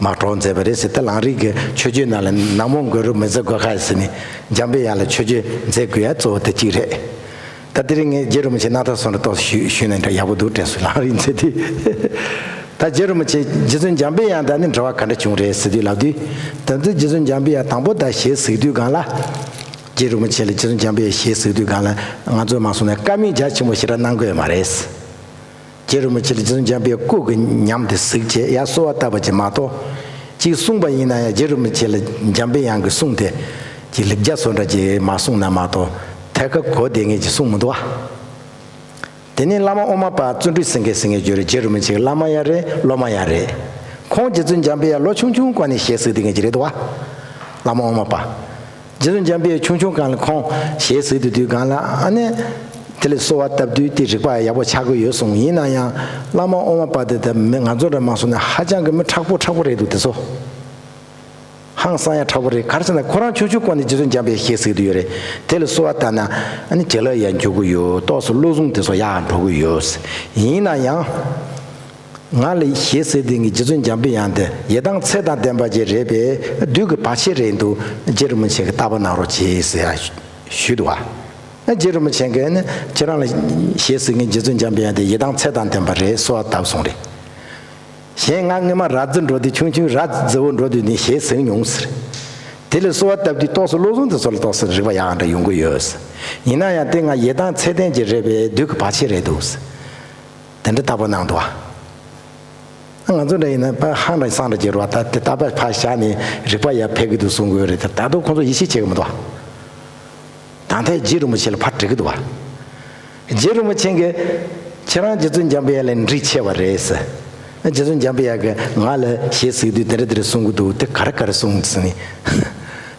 མ་གྲོགས་མཛད་པ་རེད་ཟེར། ད་ལམ་རིམ་གྱི་མཆོད་བརྗོད་ནང་ལ་ན་མོ་གུ་རུ་མི་ཟེར་དགོས་ཁ་ཟེར་ནས་འཇམ་དཔལ་དབྱངས་ལ་མཆོད་བརྗོད་མཛད་དགོས་ཡ་གཙོ་བོ་དེ་གཅིག་རེད། ད་དེ་རིང་ངས་རྗེ་རིན་པོ་ཆེ་རྣམ་ཐར་སོགས་ལ་ཏོག་ཙམ་ཞུས་ཞུས་ན་འདྲ་ཡག་པོ་འདུག་དྲན་སོང་། ལམ་རིམ་མཛད་དུས། ད་རྗེ་རིན་པོ་ཆེ་རྗེ་བཙུན་འཇམ་དཔལ་དབྱངས་དང་ནི་འབྲེལ་བ་ག་འདྲ་བྱུང་རེད་ཟེར་དུས་ལབ་དུས། ད་ལྟ་རྗེ་བཙུན་འཇམ་དཔལ་དབྱངས་དང་པོ་ད་ཞལ་གཟིགས་དུས་སྒང་ལ། རྗེ་རིན་པོ་ཆེ་ལ་རྗེ་བཙུན་འཇམ་དཔལ་ཞལ་གཟིགས་དུས་སྒང་ལ་ང་ཚོས་མ་གསུངས་ན་བཀའ་མོལ་རྒྱ་ཆེན་པོ་ཞེ་དྲག་གནང་དགོས་ཡོད་མ་རེད། རྗེ་རིན་པོ་ཆེ་ལ་རྗེ་བཙུན་འཇམ་དཔལ་སྐུ་གི་ཉམས་དེ་གཟིགས་བྱས་ཡར་གསོལ་བ་བཏབ་པ་ཅིག་མ་གཏོགས། ཅིག་གསུངས་པ་ཡིན་ན་ཡང་རྗེ་རིན་པོ་ཆེ་ལ་འཇམ་དཔལ་དབྱངས་ཀྱི་གསུང་དེ་ཅིག་ལེགས་སྦྱར་སོགས་འདྲ་ཅིག་མ་གསུངས་ན་མ་གཏོགས་ཐད་ཀར་གོ་བསྡད་མཁན་ཅིག་གསུངས་མི་འདུག་བ། དེ་ནས་བླ་མ་ཨོ་མ་པ་བརྩོན་འགྲུས་སེང་གེ་ཟེར་མཁན་ཅིག་ཡོད་རེད། རྗེ་རིན་པོ་ཆེ་གི་བླ་མ་ཡང་རེད། སློབ་མ་ཡང་རེད། ཁོང་རྗེ་བཙུན་འཇམ་དཔལ་དབྱངས་ལོ་ཆུང་ཆུང་སྒང་ནས་ཞལ་གཟིགས་བསྡད་མཁན་ཅིག་རེད་འདུག་བ། བླ་མ་ཨོ་མ་པ། རྗེ་བཙུན་འཇམ་དཔལ་དབྱངས་ཆུང་ཆུང་སྒང་ལ་ཁོང་ཞལ་གཟིགས་བསྡད་དུས་སྒང་ལ་ཨ་ནི། དེ་ལ་གསོལ་བ་བཏབ་དུས་དེ་རིག་པ་ཡག་པོ་ཆགས་ཀྱི་ཡོད་གསུངས། ཡིན་ན་ཡང་བླ་མ་ཨོ་མ་པ་དེ་ད་མི་ང་ཚོ་འདྲ་མ་སོང་ན་ཧ་ཅང་གི་མི་མཁྲེགས་པོ་མཁྲེགས་པོ་རེད་འདུག་དེ་ཚོ། ཧང་སང་ཡ་མཁྲེགས་པོ་རེད། ག་རེ་ཟེར་ན་ཁོ་རང་ཆུང་ཆུང་སྒང་ནས་རྗེ་བཙུན་འཇམ་དཔལ་ཞལ་གཟིགས་བསྡད་ཡོད་རེད། དེ་ལ་གསོལ་བ་བཏབ་ན་ཨ་ནི་བྱིན་རླབས་ཡར་འཇུག་གི་ཡོད། ཏོག་ཙམ་བློ་བཟང་དེ་ཚོ་ཡར་འགྲོ་གི་ཡོད། ཡིན་ན་ཡང་། ང་ལ་ཞལ་གཟིགས་དེ་ངའི་རྗེ་བཙུན་འཇམ་དཔལ་དབྱངས་དེ་ཡི་དམ་ཚེ་དང་ལྡན་པ་ཅིག་རེད་པས། བདུད་ཀྱི་བར་ཆད་རེད་འདུག་རྗེ་རིན་པོ་ཆེ་གིས་བརྟག་པ་གནང་རོགས་གྱིས་ཟེར་ཡ་ཞུས་འདུག་བ། རྗེ་རིན་པོ་ཆེ་གིས་ནི་ཁྱེད་རང་ལ་ཞལ་གཟིགས་མཁན་རྗེ་བཙུན་འཇམ་དཔལ་དབྱངས་དེ་ཡི་དམ་ཚེ་དང་ལྡན་པ་རེད། གསོལ་བ་བཏབ་གསུངས་རེད། གཞན་ང་སྔོན་མ་ར་བཟི་འགྲོ་དུས་ཆུང་ཆུང་ར་བཟི་བོ་འགྲོ་དུས་ནས་ཞལ་གཟིགས་མྱོང་ཟེར། དེ་ལ་གསོལ་བ་བཏབ་དུས་ཏོག་ཙམ་བློ་བཟང་དེ་ཚོ་ལ་ཏོག་ཙམ་རིག་པ་ཡག་འདྲ་ཡོང་གི་ཡོད་ཟེར། ཡིན་ན་ཡང་དེ་ང་ཡི་དམ་ཚེ་ལྡན་ཅིག་རེད་པས་བདུད་ཀྱི་བར་ཆད་རེད་འདུག་ཟེར། དེ་འདྲ་བརྟག་པ་གནང་འདུག་བ། ང་ཚོ་འདྲ་ཡིན་ན་ཕ་ཧང་འདྲ་སང་འདྲ་བྱེད་རོགས། ད་དེ་བརྟག་པ་ཕར་བཞག་ནས་རིག་པ་ཡར་འཕེལ་གི་འདུག་གསུང་གི་ཡོད་རེད། ད་ད་དུང་ཁོང་ཚོ་ཡིད་ཆེས་བྱེད་གི་མི་འདུག་བ། ད་རྗེ་རིན་པོ་ཆེ་ལ་ཕར་དྲི་གི་འདུག་བ། རྗེ་རིན་པོ་ཆེ་གིས་ཁྱེད་རང་རྗེ་བཙུན་འཇམ་པའི་དབྱངས་ལས་འདྲིས་ཆེ་བ་རེད་ཟེར། རྗེ་བཙུན་འཇམ་པའི་དབྱངས་ཀྱིས་ང་ལ་ཞེ་གཟིགས་དུས་དེ་འདྲ་དེ་འདྲ་གསུང་གི་འདུག་དེ་ག་རེ་ག་རེ་གསུང་ཟེར་ནས།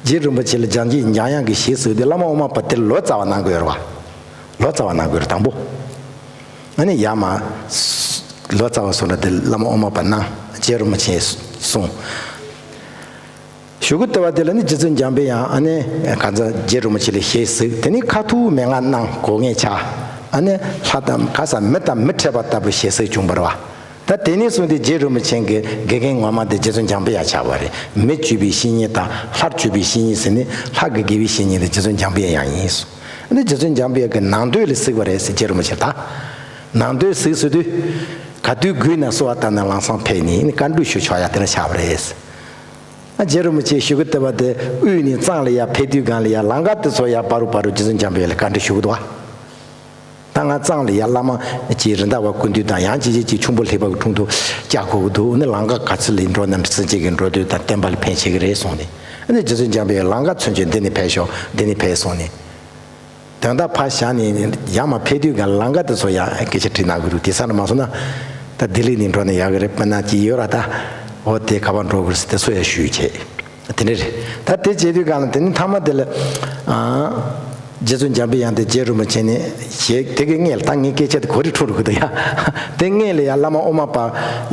རྗེ་རིན་པོ་ཆེ་ལ་འཇམ་གྱི་འཇམ་དབྱངས་ཀྱིས་ཞེ་གཟིགས་དུས་བླ་མ་དབུ་མ་པ་དེར་ལོ་ཙཱ་བ་གནང་དགོས་རེད་བ། ལོ་ཙཱ་བ་གནང་དགོས་རེད་དང་པོ། ཨ་ནི་ཡར་མར་ལོ་ཙཱ་བ་སོང་ན་དེ་བླ་མ་དབུ་མ་པ་གནང་། རྗེ་རིན་པོ་ཆེ་གསུང་། གཞུག་གུ་ལྟེ་བ་དེ་ལ་ནི་རྗེ་བཙུན་འཇམ་པའི་དབྱངས་ཨ་ནི་གང་ཟག་རྗེ་རིན་པོ་ཆེ་ལ་ཞལ་གཟིགས། དེ་ནི་ཁ་ཐུག་མན་ངག་གནང་། གོ་ངེས་ཆགས། ཨ་ནི་ལྷ་དང་ག་ས་མི་དང་མི་འཕྲད་པ་ལྟ་བུ་ཞལ་གཟིགས་བྱུང་བ་རེད་བ། ད་དེ་ནས་བཟུང་སྟེ་རྗེ་རིན་པོ་ཆེ་གི་དགེ་རྒན་ངོ་མ་དེ་རྗེ་བཙུན་འཇམ་པའི་དབྱངས་ཆགས་པ་རེད། མི་བཅོས་པའི་བཤེས་གཉེན་དང་ལྷ་བཅོས་པའི་བཤེས་གཉེན་ཟེར་ནས་ལྷ་གི་དགེ་བའི་བཤེས་གཉེན་དེ་རྗེ་བཙུན་འཇམ་པའི་དབྱངས་ཡིན་གསུངས། ཨ་ནི་རྗེ་བཙུན་འཇམ་པའི་དབྱངས་ཀྱི་ནང་དོན་ལ་གཟིགས་པ་རེད་ཟེར། རྗེ་རིན་པོ་ཆེ་ད་ནང་དོན་གཟིགས་ཟེར་དུས། ག་དུས་དགོས་ན་གསོལ་བ་བཏབ་ནས་ལམ་སང་ཕེབས་ནས་ནི་བཀའ་འདྲི་ཞུ་ཆོག་ཡ་དེ་འདྲ་ཆགས་པ་རེད། ཨ་རྗེ་རིན་པོ་ཆེ་གཞུག་གུ་ལྟེ་བ་དེ་དབུས་ནས་གཙང་ལ་ཡར་ཕེབས་དུས་སྒང་ལ་ཡར་ལམ་ཁ་དེ་ཚོ་ཡར་བར་དུ་བར་དུ་རྗེ་བཙུན་འཇམ་པའི་དབྱངས་ལ་བཀའ་འདྲི་ཞུ་གི་འདུག་བ། ད་ང་གཙང་ལ་ཡར་བླ་མ་གཅིག་རི་ཟླ་བ་སྐུ་མདུན་དང་ཡང་གཅིག་གཅིག་གཅིག་ཁྱུང་པོ་ལྷས་པ་གི་དྲུང་དུ་བཅར་དགོས་ཀྱི་འདུག་ཨ་ནི་ལམ་ཁ་ག་ཚོད་ལ་འགྲོ་ན་འདྲི་ཚུལ་གཅིག་གི་འགྲོ་དུས་དང་བསྟན་པ་ལ་ཕན་ཆེ་གི་རེད་གསུངས་ནས། ཨ་ནི་རྗེ་བཙུན་འཇམ་པའི་དབྱངས་ལམ་ཁ་མཚོན་བྱེད་འདི་ནས་ཕེབས་ཤོག་འདི་ནས་ཕེབས་གསུངས་ནས། དོན་དག་ཕར་བཞག་ནས་ཡར་མར་ཕེབས་དུས་སྒང་ལམ་ཁ་དེ་ཚོ་ཡང་སྐད་ཆ་དྲིས་གནང་དགོས་འདུག་དེང་སང་མ་སོང་ན་ད་ལྡི་ལི་ནས་འགྲོ་ན་ཡག་གི་རེད། དཔེར་ན་ཅིག་ཡོད་ར། ད་འོ་དེ་ག་པར་འགྲོ་དགོས་རེད་ཟེར་དེ་ཚོ་ཡང་ཞུས་བྱས། དེ་འདྲ་རེད། ད་དེ་བྱེད་དུས་སྒང་ལ་དེ་ནི་མཐའ་མ་དེ་ལ་ཨ་རྗེ་བཙུན་འཇམ་པའི་དབྱངས་དེ་རྗེ་རིན་པོ་ཆེ་ནས་ཞེས་དེ་གི་སྔོན་ལ། ད་ངའི་སྐད་ཆ་དེ་གོ་རེ་འཁྲུལ་འགྲོ་གི་འདུག་ཡ། དེ་སྔོན་ལ་ཡ་བླ་མ་དབུ་མ་པ་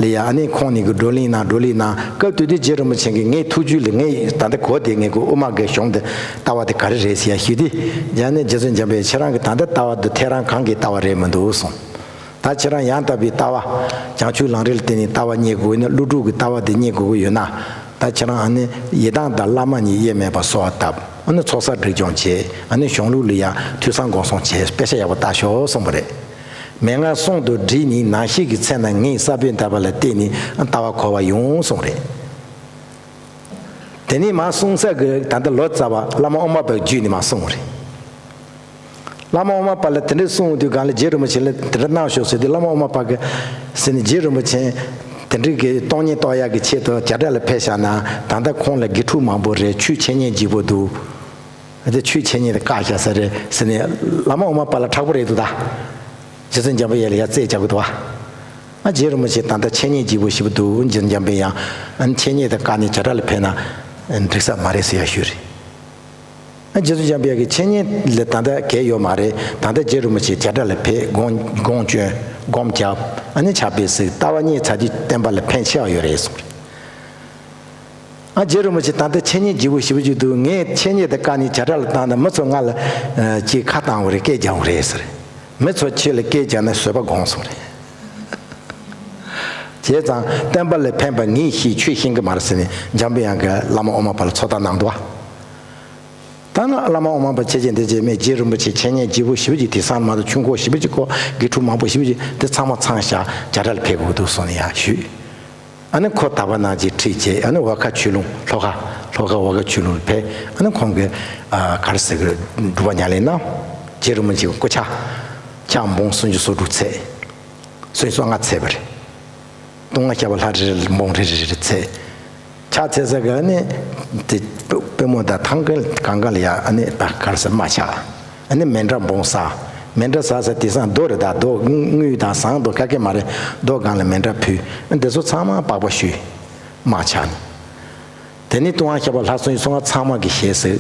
ལ་ཡ་ཨ་ནི་ཁོང་གཉིས་ཀྱིས་བགྲོ་གླེང་གནང་། བགྲོ་གླེང་གནང་། སྐབས་དེ་དུས་རྗེ་རིན་པོ་ཆེ་གིས་ངའི་ཐུགས་རྒྱུད་ལ་ངས་ད་ལྟ་གོ་དེ་ངས་གོ་དབུ་མ་གི་གཞུང་དེ་ལྟ་བ་དེ་ག་རེ་རེད་ཟེར་ཡ་ཞུས་དུས། ཡང་ནས་རྗེ་བཙུན་འཇམ་པའི་དབྱངས་ཁྱེད་རང་གི་ད་ལྟ་ལྟ་བ་འདི་ཐལ་རང་གང་གི་ལྟ་བ་རེད་མི་འདུག་གསུངས། ད་ཁྱེད་རང་ཡང་དག་པའི་ལྟ་བ། བྱང་ཆུབ་ལམ་རིམ་ལ་བརྟེན་ནས་ལྟ་བ་རྙེད་དགོས་ན། ཀླུ་སྒྲུབ་ཀྱི་ལྟ་བ་དེ་རྙེད་དགོས་ཀྱི་ཡོད་ན། ད་ཁྱེད་རང་ཨ་ནི་ཡི་དམ་དང་བླ་མ་གཉིས་དབྱེར་མེད་པར་གསོལ་བ་བཏབ། ཨ་ནི་ཚོགས་བསགས་སྒྲིབ་སྦྱོང་བྱས། ཨ་ནི་གཞུང་ལུགས་ལ་ཡང་ཐོས་བསམ་སྒོམ་གསུམ་བྱས། དཔེ་ཆ་ཡག་པོ་ལྟ་ཤོག་གསུངས་པ་རེད། མན་ངག་གསུམ་དུ་བསྒྲིལ་ནས་ནང་ཤེས་ཀྱི་ཚེ་ན་ངས་ས་བོན་བཏབ་པ་ལ་བརྟེན་ནས་ལྟ་བ་གོ་བ་ཡོང་གསུངས་རེད། དེ་ནས་མར་གསུང་ས་གི་ད་ལྟ་ལོ་ཙཱ་བ་བླ་མ་དབུ་མ་པའི་བརྒྱུད་ནས་མར་གསུངས་རེད། བླ་མ་དབུ་མ་པ་ལ་དེ་འདྲ་གསུངས་དུས་སྒང་ལ་རྗེ་རིན་པོ་ཆེ་ལ་དེ་འདྲ་གནང་ཤོག་ཟེར་དུས་བླ་མ་དབུ་མ་པ་གི་ཟེར་ནས་རྗེ་རིན་པོ་ཆེ་དེ་འདྲའི་གི་སྟོང་ཉིད་རྟོགས་ཡག་གི་ཆེད་དུ་རྒྱ་གྲལ་ལ་ཕེབས་བཞག་ན་ད་ལྟ་ཁོང་ལ་དགེ་ཕྲུག་མང་པོ་རེད། ཆོས་འཆད་ཉན་ལྗིད་པོ་འདུག་དེ་ཆོས་འཆད་ཉན་དེ་བཀག་བཞག་ས་རེད་ཟེར་ནས་བླ་མ་དབུ་མ་པ་ལ་དྲག་པོ་རེད་འདུག་ད་རྗེ་བཙུན་འཇམ་པའི་དབྱངས་ལ་ཡ་རྩད་རྒྱག་གི་འདུག་བ། ཨ་རྗེ་རིན་པོ་ཆེ་ད་ལྟ་འཆད་ཉན་ལྗིད་པོ་ཞེ་པོ་འདུག་རྗེ་བཙུན་འཇམ་པའི་དབྱངས་ཨ་ནི་འཆད་ཉན་དེ་བཀག་ནས་རྒྱ་གྲལ་ལ་ཕེབས་ན་འགྲིག་ས་མ་རེད་ཟེར་ཡ་ཞུས་རེད། ཨ་རྗེ་བཙུན་འཇམ་པའི་དབྱངས་ཀྱི་འཆད་ཉན་ལ་ད་ལྟ་གལ་ཡོད་མ་རེད། ད་ལྟ་རྗེ་རིན་པོ་ཆེ་རྒྱ་གྲལ་ལ་ཕེབས། སྒོམ་སྒོམ་སྐྱོན་སྒོམ་རྒྱབ། ཨ་ནི་ཕྱག་དཔེ་གཟིགས། ལྟ་བ་རྙེད་ཚར་དུས་བསྟན་པ་ལ་ཕན་ཆེ་བ་ཡོད་རེད་གསུངས་རེད། ཨ་རྗེ་རིན་པོ་ཆེ་ད་ལྟ་འཆད་ཉན་ལྗིད་པོ་ཞེ་པོ་ཅིག་འདུག་ངས་འཆད་ཉན་དེ་བཀག་ནས་རྒྱ་གྲལ་ལ་བཏང་ན་མི་ཚོ་ང་ལ་ཨ་ཅིག་ཁ་བཏང་བ་རེད། སྐད་རྒྱག་བ་རེད་ཟེར། མི་ཚོ་ཁྱེད་ལ་སྐད་རྒྱག་ན་བཟོད་པ་སྒོམ་གསུངས་རེད། བྱས་ཙང་བསྟན་པ་ལ་ཕན་པ་ངས་ཤེས། ཁྱོད་ཤེས་ཀྱི་མ་རེད་ཟེར་ནས་འཇམ་པའི་དབྱངས་ཀྱིས་བླ་མ་དབུ་མ་པ་ལ་ཚོད་ལྟ་གནང་འདུག་བ། ད་ནི་བླ་མ་དབུ་མ་པ་ཆེ་ཆེ་འདི་བྱས་མེད། རྗེ་རིན་པོ་ཆེ་འཆད་ཉན་ལྗིད་པོ་ཞེ་པོ་ཅིག་དེང་སང་མ་གཏོགས་ཆུང་ཀོ་ཞེ་པོ་ཅིག་གོ། དགེ་ཕྲུག་མང་པོ་ཞེ་པོ་ཅིག་དེ་ཚང་མ་ཚང་བཞག་རྒྱ་གྲལ་ལ་ཕེབས་དགོས་འདུག་གསུངས་ནས་ཡར་ཞུས། ཨ་ནི་ཁོ་དག་པ་ནང་བཞིན་ཁྲིད་བྱས། ཨ་ནི་འོལ་ཁ་ཆོས་ལུང་། ལྷོ་ཁ་ལྷོ་ཁ་འོལ་ཁ་ཆོས་ལུང་ལ་ཕེབས། ཨ་ནི་ཁོང་གིས་ཨ་ག་རེ་ཟེར་གི་སྒྲུབ་པ་ཉམས་ལེན་གནང་། རྗེ་རིན་པོ་ཆེ་གི་སྐུ་ཕྱག་ཕྱག་འབུམ་སུམ་ཅུ་སོ་དྲུག་ཚད། སུམ་ཅུ་སོ་ལྔ་ཚད་པ་རེད། སྟོང་ལྔ་ཞགས་པ་ལྷ་རེ་རེ་འབུམ་རེ་རེ་རེ་རེ་ཚད། ཕྱག་འཚལ་ས་གི་ཨ་ནི་དེ་པུས་མོ་དང་ཐང་གི་གང་ག་ལ་ཡ་ཨ་ནི་ད་ག་རེ་ཟེར་རྨ་ཆགས། ཨ་ནི་མཎྜལ་འབུམ་བསགས། མཎྜལ་བསགས་ས་དེང་སང་རྡོ་རེད། ད་རྡོ་དངུལ་དང་ཟངས་རྡོ་ག་གེ་མ་རེད། རྡོ་སྒང་ལ་མཎྜལ་ཕུལ། ཨ་འདི་ཚོ་ཚང་མ་པགས་པ་བཤུས། རྨ་ཆགས་ནས། དེ་ནས་སྟོང་ལྔ་ཞགས་པ་ལྷ་སུམ་ཅུ་སོ་ལྔ་ཚང་མ་གི་ཞལ་གཟིགས།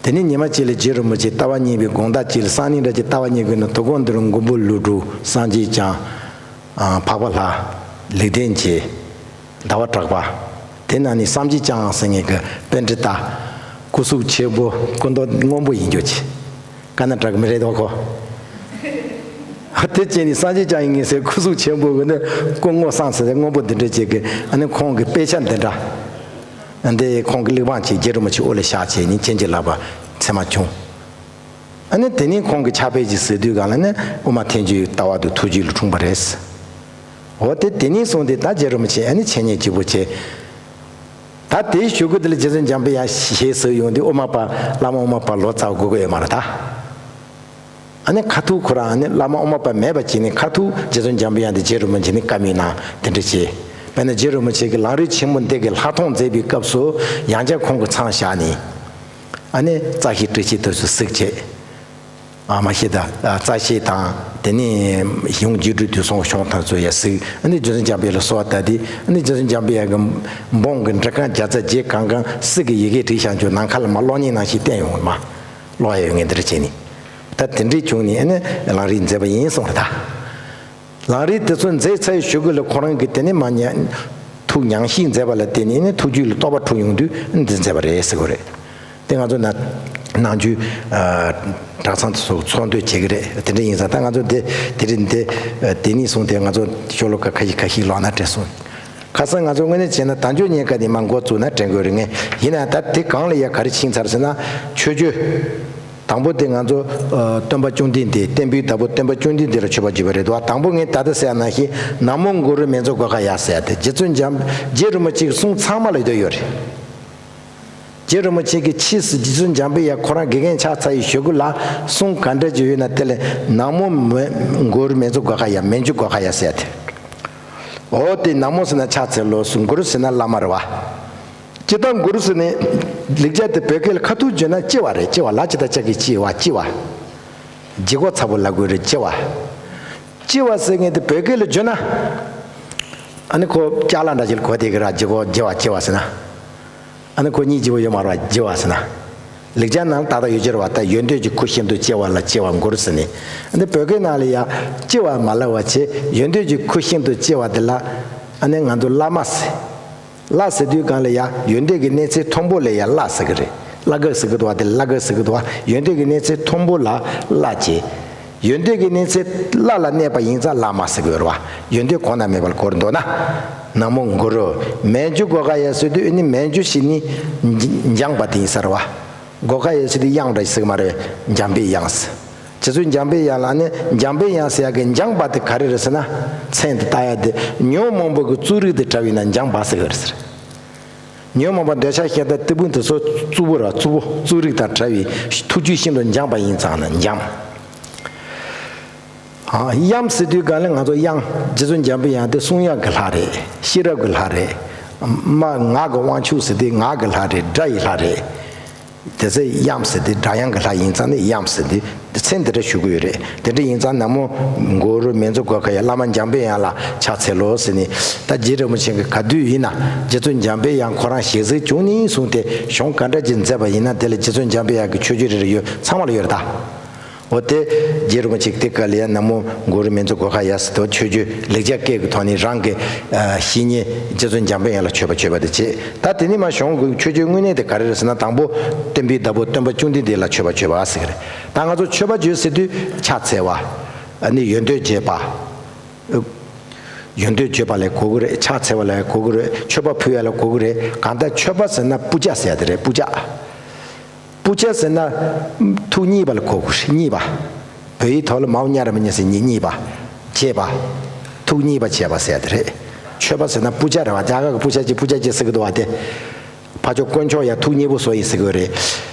དེ་ནས་ཉི་མ་གཅིག་ལ་རྗེ་རིན་པོ་ཆེ་ལྟ་བ་རྙེད་པའི་དགོང་དག་གཅིག་ལ་གསང་གནས་འདྲ་ཅིག་ལྟ་བ་རྙེད་དགོས་ན། དོ་དགོང་འདིར་མགོན་པོ་ཀླུ་སྒྲུབ། སངས་རྒྱས་བསྐྱངས། ཨ་འཕགས་པ་ལྷ། ལེགས་ལྡན་འབྱེད། ཟླ་བ་གྲགས་པ། དེ་ན་ནི་སངས་རྒྱས་བསྐྱངས་ཟེར་མཁན་གྱི་པཎྜི་ཏ། སྐུ་གཟུགས་ཆེན་པོ། སྐུ་མདོག་སྔོན་པོ་ཡིན་རྒྱུ་ཅིག་ཀ་ན་ཊ་ཀ་མི་རེད་དོ་ཁོ། དེ་བྱས་ནས་སངས་རྒྱས་བསྐྱངས་ཡིན་ཟེར། སྐུ་གཟུགས་ཆེན་པོ་གི་ནི་སྐུ་ངོ་སངས་ཟེར་སྔོན་པོ་འདི་འདྲ་ཅིག་གི། ཨ་ནི་ཁོང་གི་དཔེ་ཆ་འདི་འདྲ། འདི་ཁོང་གི་གླེགས་བམ་ཅིག་རྗེ་རིན་པོ་ཆེ་དབུ་ལ་བཞག་བྱས་ནས་བྱིན་གྱིས་བརླབས་པ་ཚད་མ་བྱུང་། ཨ་ནི་དེ་ནས་ཁོང་གི་ཕྱག་དཔེ་ཅིག་གཟིགས་དུས་སྒང་ལ་ནི་དབུ་མ་ཐལ་འགྱུར་ལྟ་བ་དང་ཐུགས་རྒྱུད་ལ་འཁྲུངས་པ་རེད། འོ་དེ་དེ་ནས་བཟུང་སྟེ་ད་རྗེ་རིན་པོ་ཆེ་ཨ་ནི་འཆད་ཉན་ལྗིད་པོ་བྱས། ད་དེའི་གཞུག་གུ་དེ་ལ་རྗེ་བཙུན་འཇམ་པའི་དབྱངས་ཞལ་གཟིགས་ཡོང་དུས་དབུ་མ་པ་བླ་མ་དབུ་མ་པ་ལོ་ཙཱ་བ་དགོས་ཀྱི་ཡོད་མ་རེད་ད། ཨ་ནི་ཁ་ཐུག་ཁོ་རང་ཨ་ནི་བླ་མ་དབུ་མ་པ་མེད་པ་བྱས་ནས་ཁ་ཐུག་རྗེ་བཙུན་འཇམ་པའི་དབྱངས་དེ་རྗེ་རིན་པོ་ཆེ་ནས་བཀའ་མོལ་གནང་། དེ་འདྲ་བྱས། དཔེར་ན་རྗེ་རིན་པོ་ཆེ་གིས་ལམ་རིམ་ཆེན་མོ་འདི་གི་ལྷག་མཐོང་མཛད་པའི་སྐབས་སུ་ཡང་བསྐྱར་ཁོང་གིས་མཚམས་བཞག་ནས། ཨ་ནི་རྩ་ཤེ་སྤྲོས་བཅས་དུས་སུ་གཟིགས་བྱས། ཨ་མ་ཤེས་ད་རྩ་ཤེ་དང་དེ་ནས་ཡང་རྒྱུད་སྤྲོས་དུས་སོང་བྱུང་ཐམས་ཅད་ཡ་གཟིགས། ཨ་ནི་རྗེ་བཙུན་འཇམ་པའི་ལ་གསོལ་བ་བཏབ་དུས། ཨ་ནི་རྗེ་བཙུན་འཇམ་པའི་ཡ་གི་འབུམ་གྱི་འབྲི་རྐང་བརྒྱ་རྩ་བརྒྱད་གང་གང་སྲིད་ཀྱི་ཡི་གེ་བྲིས་བཞག་རྒྱུ་ནམ་མཁའ་ལ་མར་གློག་བརྙན་ནང་བཞིན་བསྟན་ཡོང་བ་མ། ཀློག་ཡ་ཡོད་ངེས་འདིར་བྱས་ནས། ད་དེ་འདྲའི་བྱུང་ནས་ཨ་ནི་ལམ་རིམ་མཛད་པ་ཡིན་གསུངས་རེད་ད། ལམ་རིམ་དེ་ཚོ་མཛད་ཚར་བའི་གཞུག་གུ་ལ་ཁོ་རང་གིས་དེ་ནས་མ་ཉ་ཐུགས་ཉམས་བཞེས་མཛད་པ་ལ་བརྟེན་ནས་ནི་ཐུགས་རྒྱུད་ལ་རྟོགས་པ་འཁྲུངས་ཡོང་དུས་འདི་མཛད་པ་རེད་ཟེར་གོ་རེད། དེ་ང་ཚོ་ན་ནམ་རྒྱུན་གྲྭ་ཚང་དུ་སོགས་ཚོགས་འདུ་བྱེད་ཀྱི་རེད། དེ་འདྲ་ཡིན་ཙང་ད་ང་ཚོ་འདི་དེ་རིང་འདི་དེ་ནས་བཟུང་སྟེ་ང་ཚོ་ཤོ་ལོ་ཀ་ཁ་ཤས་ཁ་ཤས་ཀློག་ན་དྲན་སོང་། ཁ་སང་ང་ཚོ་དངོས་གནས་བྱས་ན་དལ་འབྱོར་རྙེད་དཀའ་ནས་མར་འགོ་བཙུགས་ན་དྲན་དགོས་རེད་ངས། ཡིན་ན་ད་དེ་གང་ལ་ཡ་ག་རེ་ཕྱིན་ཚར་ཟེར་ན་མཆོད་བརྗོད། དང་པོ་དེ་ང་ཚོ་ཨ་སྟོན་པ་བཅོམ་ལྡན་འདས། བསྟན་པའི་བདག་པོ་སྟོན་པ་བཅོམ་ལྡན་འདས་ལ་མཆོད་པ་བརྗོད་པ་རེད་དོ། དང་པོ་ངས་ད་ལྟ་ཟེར་ཡ་ནང་བཞིན་ན་མོ་གུ་རུ་མཉྫུ་གྷོ་ཥ་ཡ་ཟེར་ཡ་དེ་རྗེ་བཙུན་འཇམ་རྗེ་རིན་པོ་ཆེ་གི་གསུང་ཚང་མ་ལ་ཡོད་ཡོད་རེད། རྗེ་རིན་པོ་ཆེ་གི་ཕྱིས་སུ་རྗེ་བཙུན་འཇམ་པའི་དབྱངས་ཁོ་རང་དགེ་རྒན་ཆགས་ཚར་བའི་གཞུག་གུ་ལ་གསུང་ག་འདྲ་ཅིག་ཡོད་ན་དེ་ལ་ན་མོ་མེ་གུ་རུ་མཉྫུ་གྷོ་ཥ་ཡ་མཉྫུ་གྷོ་ཥ་ཡ་ཟེར་ཡ་དེ། འོ་དེ་ན་མོ་ཟེར་ན་ཕྱག་འཚལ་ལོ། གུ་རུ་ཟེར་ན་བླ་མ་རེད་བ། སྤྱིར་བཏང་གུ་རུ་ཟེར་ནས་ལེགས་སྦྱར་དེ་བོད་སྐད་ལ་ཁ་ཐུག་བརྗོད་ན་གཅེས་པ་རེད། གཅེས་པ་ལ་ཇི་ལྟ་ལྕགས་ཀྱུས་གཅེས་པ་གཅེས་པ། ལྗིད་ཁོག་ཚ་པོ་ལབ་དགོས་རེད་གཅེས་པ། གཅེས་པ་ཟེར་མཁན་དེ་བོད་སྐད་ལ་བརྗོད་ན། ཨ་ནི་ཁོ་ཅ་ལག་འདྲ་ཞིག་ལ་གོ་བསྡད་ཀྱི་ར་ལྗིད་ཁོག་ལྗིད་པ་གཅེས་པ་ཟེར་ན། ཨ་ནི་ཁོ་གཉིད་ལྗིད་པོ་ཡོད་མ་རེད་བ་ལྗིད་པ་ཟེར་ན། ལེགས་སྦྱར་ནང་ད་ལྟ་ཡོད་ཀྱི་རེད་བ། ད་ཡོན་ཏན་གྱི་ཁུ་ཤིན་ཏུ་གཅེས་པ་ལ་གཅེས་པ་གུ་རུ་ཟེར་ནས། ཨ་ནི་བོད་སྐད་ནང་ལ་ཡ་གཅེས་པ་མ་ལབ་པ་བྱས་ཡོན་ཏན་གྱི་ཁུ་ཤིན་ཏུ་གཅེས་པ་དེ་ལ། ཨ་ནི་ང་ཚོ་བླ་མ་ཟེར། བླ་ཟེར་དུས་སྒང་ལ་ཡ་ཡོན་ཏན་གྱི་གནས་ཚད་མཐོན་པོ་ལ་ཡ་བླ་ཟེར་གི་རེད། བླ་གབ་ཟེར་གི་འདུག་བ་དེ་བླ་གབ་ཟེར་གི་འདུག་བ། ཡོན་ཏན་གྱི་གནས་ཚད་མཐོན་པོ་ལ་བླ་བྱེད། ཡོན་ཏན་གྱི་གནས་ཚད་བླ་ལ་གནས་པ་ཡིན་ཙང་བླ་མ་ཟེར་གི་ཡོད་རེད་བ། ཡོན་ཏན་གོང་ན་མེད་པ་ལ་གོ་རེ་འདོད་ན། ན་མོ་གུ་རུ། མཉྫུ་གྷོ་ཥ་ཡ་ཟེར་དུས་ཨ་ནི་མཉྫུ་ཟེར་ནི་འགྱངས་པ་དེ་ཡིན་ས་རེད་བ། གྷོ་ཥ་ཡ་ཟེར་དུས་དབྱངས་འདྲ་ཞིག་ཟེར་གི་མ་རེད། འཇམ་པའི་དབྱངས་ཟེར། རྗེ་བཙུན་འཇམ་པའི་དབྱངས་ལ་ནི་འཇམ་པའི་དབྱངས་ཟེར་ཡ་གི་འཇམ་པ་དེ་ག་རེ་རེད་ཟེར་ན། མཚན་དེ་བཏགས་ཡ་དེ་ཉོན་མོངས་པ་གི་རྩུབ་རིགས་དེ་བྲལ་བས་ན་འཇམ་པ་ཟེར་གི་རེད་ཟེར། ཉོན་མོངས་པ་འདོད་ཆགས་ཞེ་སྡང་གཏི་མུག་དེ་ཚོ་རྩུབ་པོ་ར་རྩུབ་པོ་རྩུབ་རིགས་དང་བྲལ་བའི་ཐུགས་རྒྱུད་ཤིན་ཏུ་འཇམ་པ་ཡིན་ཙང་ན་འཇམ། ཨ་དབྱངས་ཟེར་དུས་སྒང་ལ་ང་ཚོ་དབྱངས་རྗེ་བཙུན་འཇམ་པའི་དབྱངས་དེ་གསུང་དབྱངས་ཀྱི་ལྷ་རེད། ཤེས་རབ་ཀྱི་ལྷ་རེད། མ་ངག་གི་དབང་ཕྱུག་ཟེར་དུས་ངག་གི་ལྷ་རེད། སྒྲ་ཡི་ལྷ་རེད། དེ་ཚེ་དབྱངས་ཟེར་དེ་སྒྲ་དབྱངས་ཀྱི་ལྷ་ཡིན་ཙང་ནི་དབྱངས་ཟེར་དེ་དེ་མཚན་དེ་འདྲ་ཞུ་གི་ཡོད་རེད། དེ་འདྲ་ཡིན་ཙང་ན་མོ་གུ་རུ་མཉྫུ་གྷོ་ཥ་ཡ་བླ་མ་འཇམ་པའི་དབྱངས་ལ་ཕྱག་འཚལ་ལོ་ཟེར་ནས་ད་རྗེ་རིན་པོ་ཆེ་གི་ག་དུས་ཡིན་ན་རྗེ་བཙུན་འཇམ་པའི་དབྱངས་ཁོ་རང་ཞལ་གཟིགས་བྱུང་ནས་བཟུང་སྟེ་གཞུང་ག་འདྲ་ཅིག་མཛད་པ་ཡིན་ན་དེ་ལ་རྗེ་བཙུན་འཇམ་པའི་དབྱངས་ཀྱི་མཆོད་བརྗོད་རེ་རེ་ཡོད་ཚང་མ་ལ་ཡོད་རེད་ད། འོ་དེ་རྗེ་རིན་པོ་ཆེ་དེ་ག་ལ་ཡང་ན་མོ་གུ་རུ་མཉྫུ་གྷོ་ཥ་ཡ་ཟེར་དུས་མཆོད་བརྗོད་ལེགས་སྦྱར་སྐད་ཀྱི་ཐོག་ནས་རང་གི་བཤེས་གཉེན་རྗེ་བཙུན་འཇམ་པའི་དབྱངས་ལ་མཆོད་པ་བརྗོད་པ་དེ་བྱེད། ད་དེ་ནས་མ་གཞུང་གི་མཆོད་བརྗོད་དངོས་གནས་དེ་ག་རེ་རེད་ཟེར་ན་དང་པོ་བསྟན་པའི་བདག་པོ་སྟོན་པ་བཅོམ་ལྡན་འདས་ལ་མཆོད་པ་བརྗོད་པ་ཟེར་གི་རེད། ད་ང་ཚོ་མཆོད་པ་བརྗོད་ཟེར་དུས་ཕྱག་འཚལ་བ། ཨ་ནི་ཡོན་ཏན་བརྗོད་པ། ཡོན་ཏན་བརྗོད་པ་ལ་གོ་གི་རེད། ཕྱག་འཚལ་བ་ལ་གོ་གི་རེད། མཆོད་པ་ཕུལ་བ་ལ་གོ་གི་རེད། གང་ལྟར་མཆོད་པ་ཟེར་ན་པུ་ཇ་ཟེར་ཡ་དེ་རེད། པུ་ཇ། པུ་ཇ་ཟེར་ན་ཐུགས་མཉེས་པ་ལ་གོ་དགོས་རེད། མཉེས་པ། བོད་ཡིག་ཐོག་ལ་མའོ་ཉ་ར་མ་ཉ་ཟེར་མཉེས་མཉེས་པ། བྱེད་པ། ཐུགས་མཉེས་པ་བྱེད་པ་ཟེར་ཡ་དེ་རེད། མཆོད་པ་ཟེར་ན་པུ་ཇ་རེད་བ། རྒྱ་གར་གྱི་པུ་ཇ་ཅིག་པུ་ཇ་ཅིག་ཟེར་གི་འདུག་བ་དེ། ཕར་ཕྱོགས་དཀོན་མཆོག་ཡ་ཐུགས་མཉེས་པོ་བཟོ་ཡི་ཟེར་གི་རེད།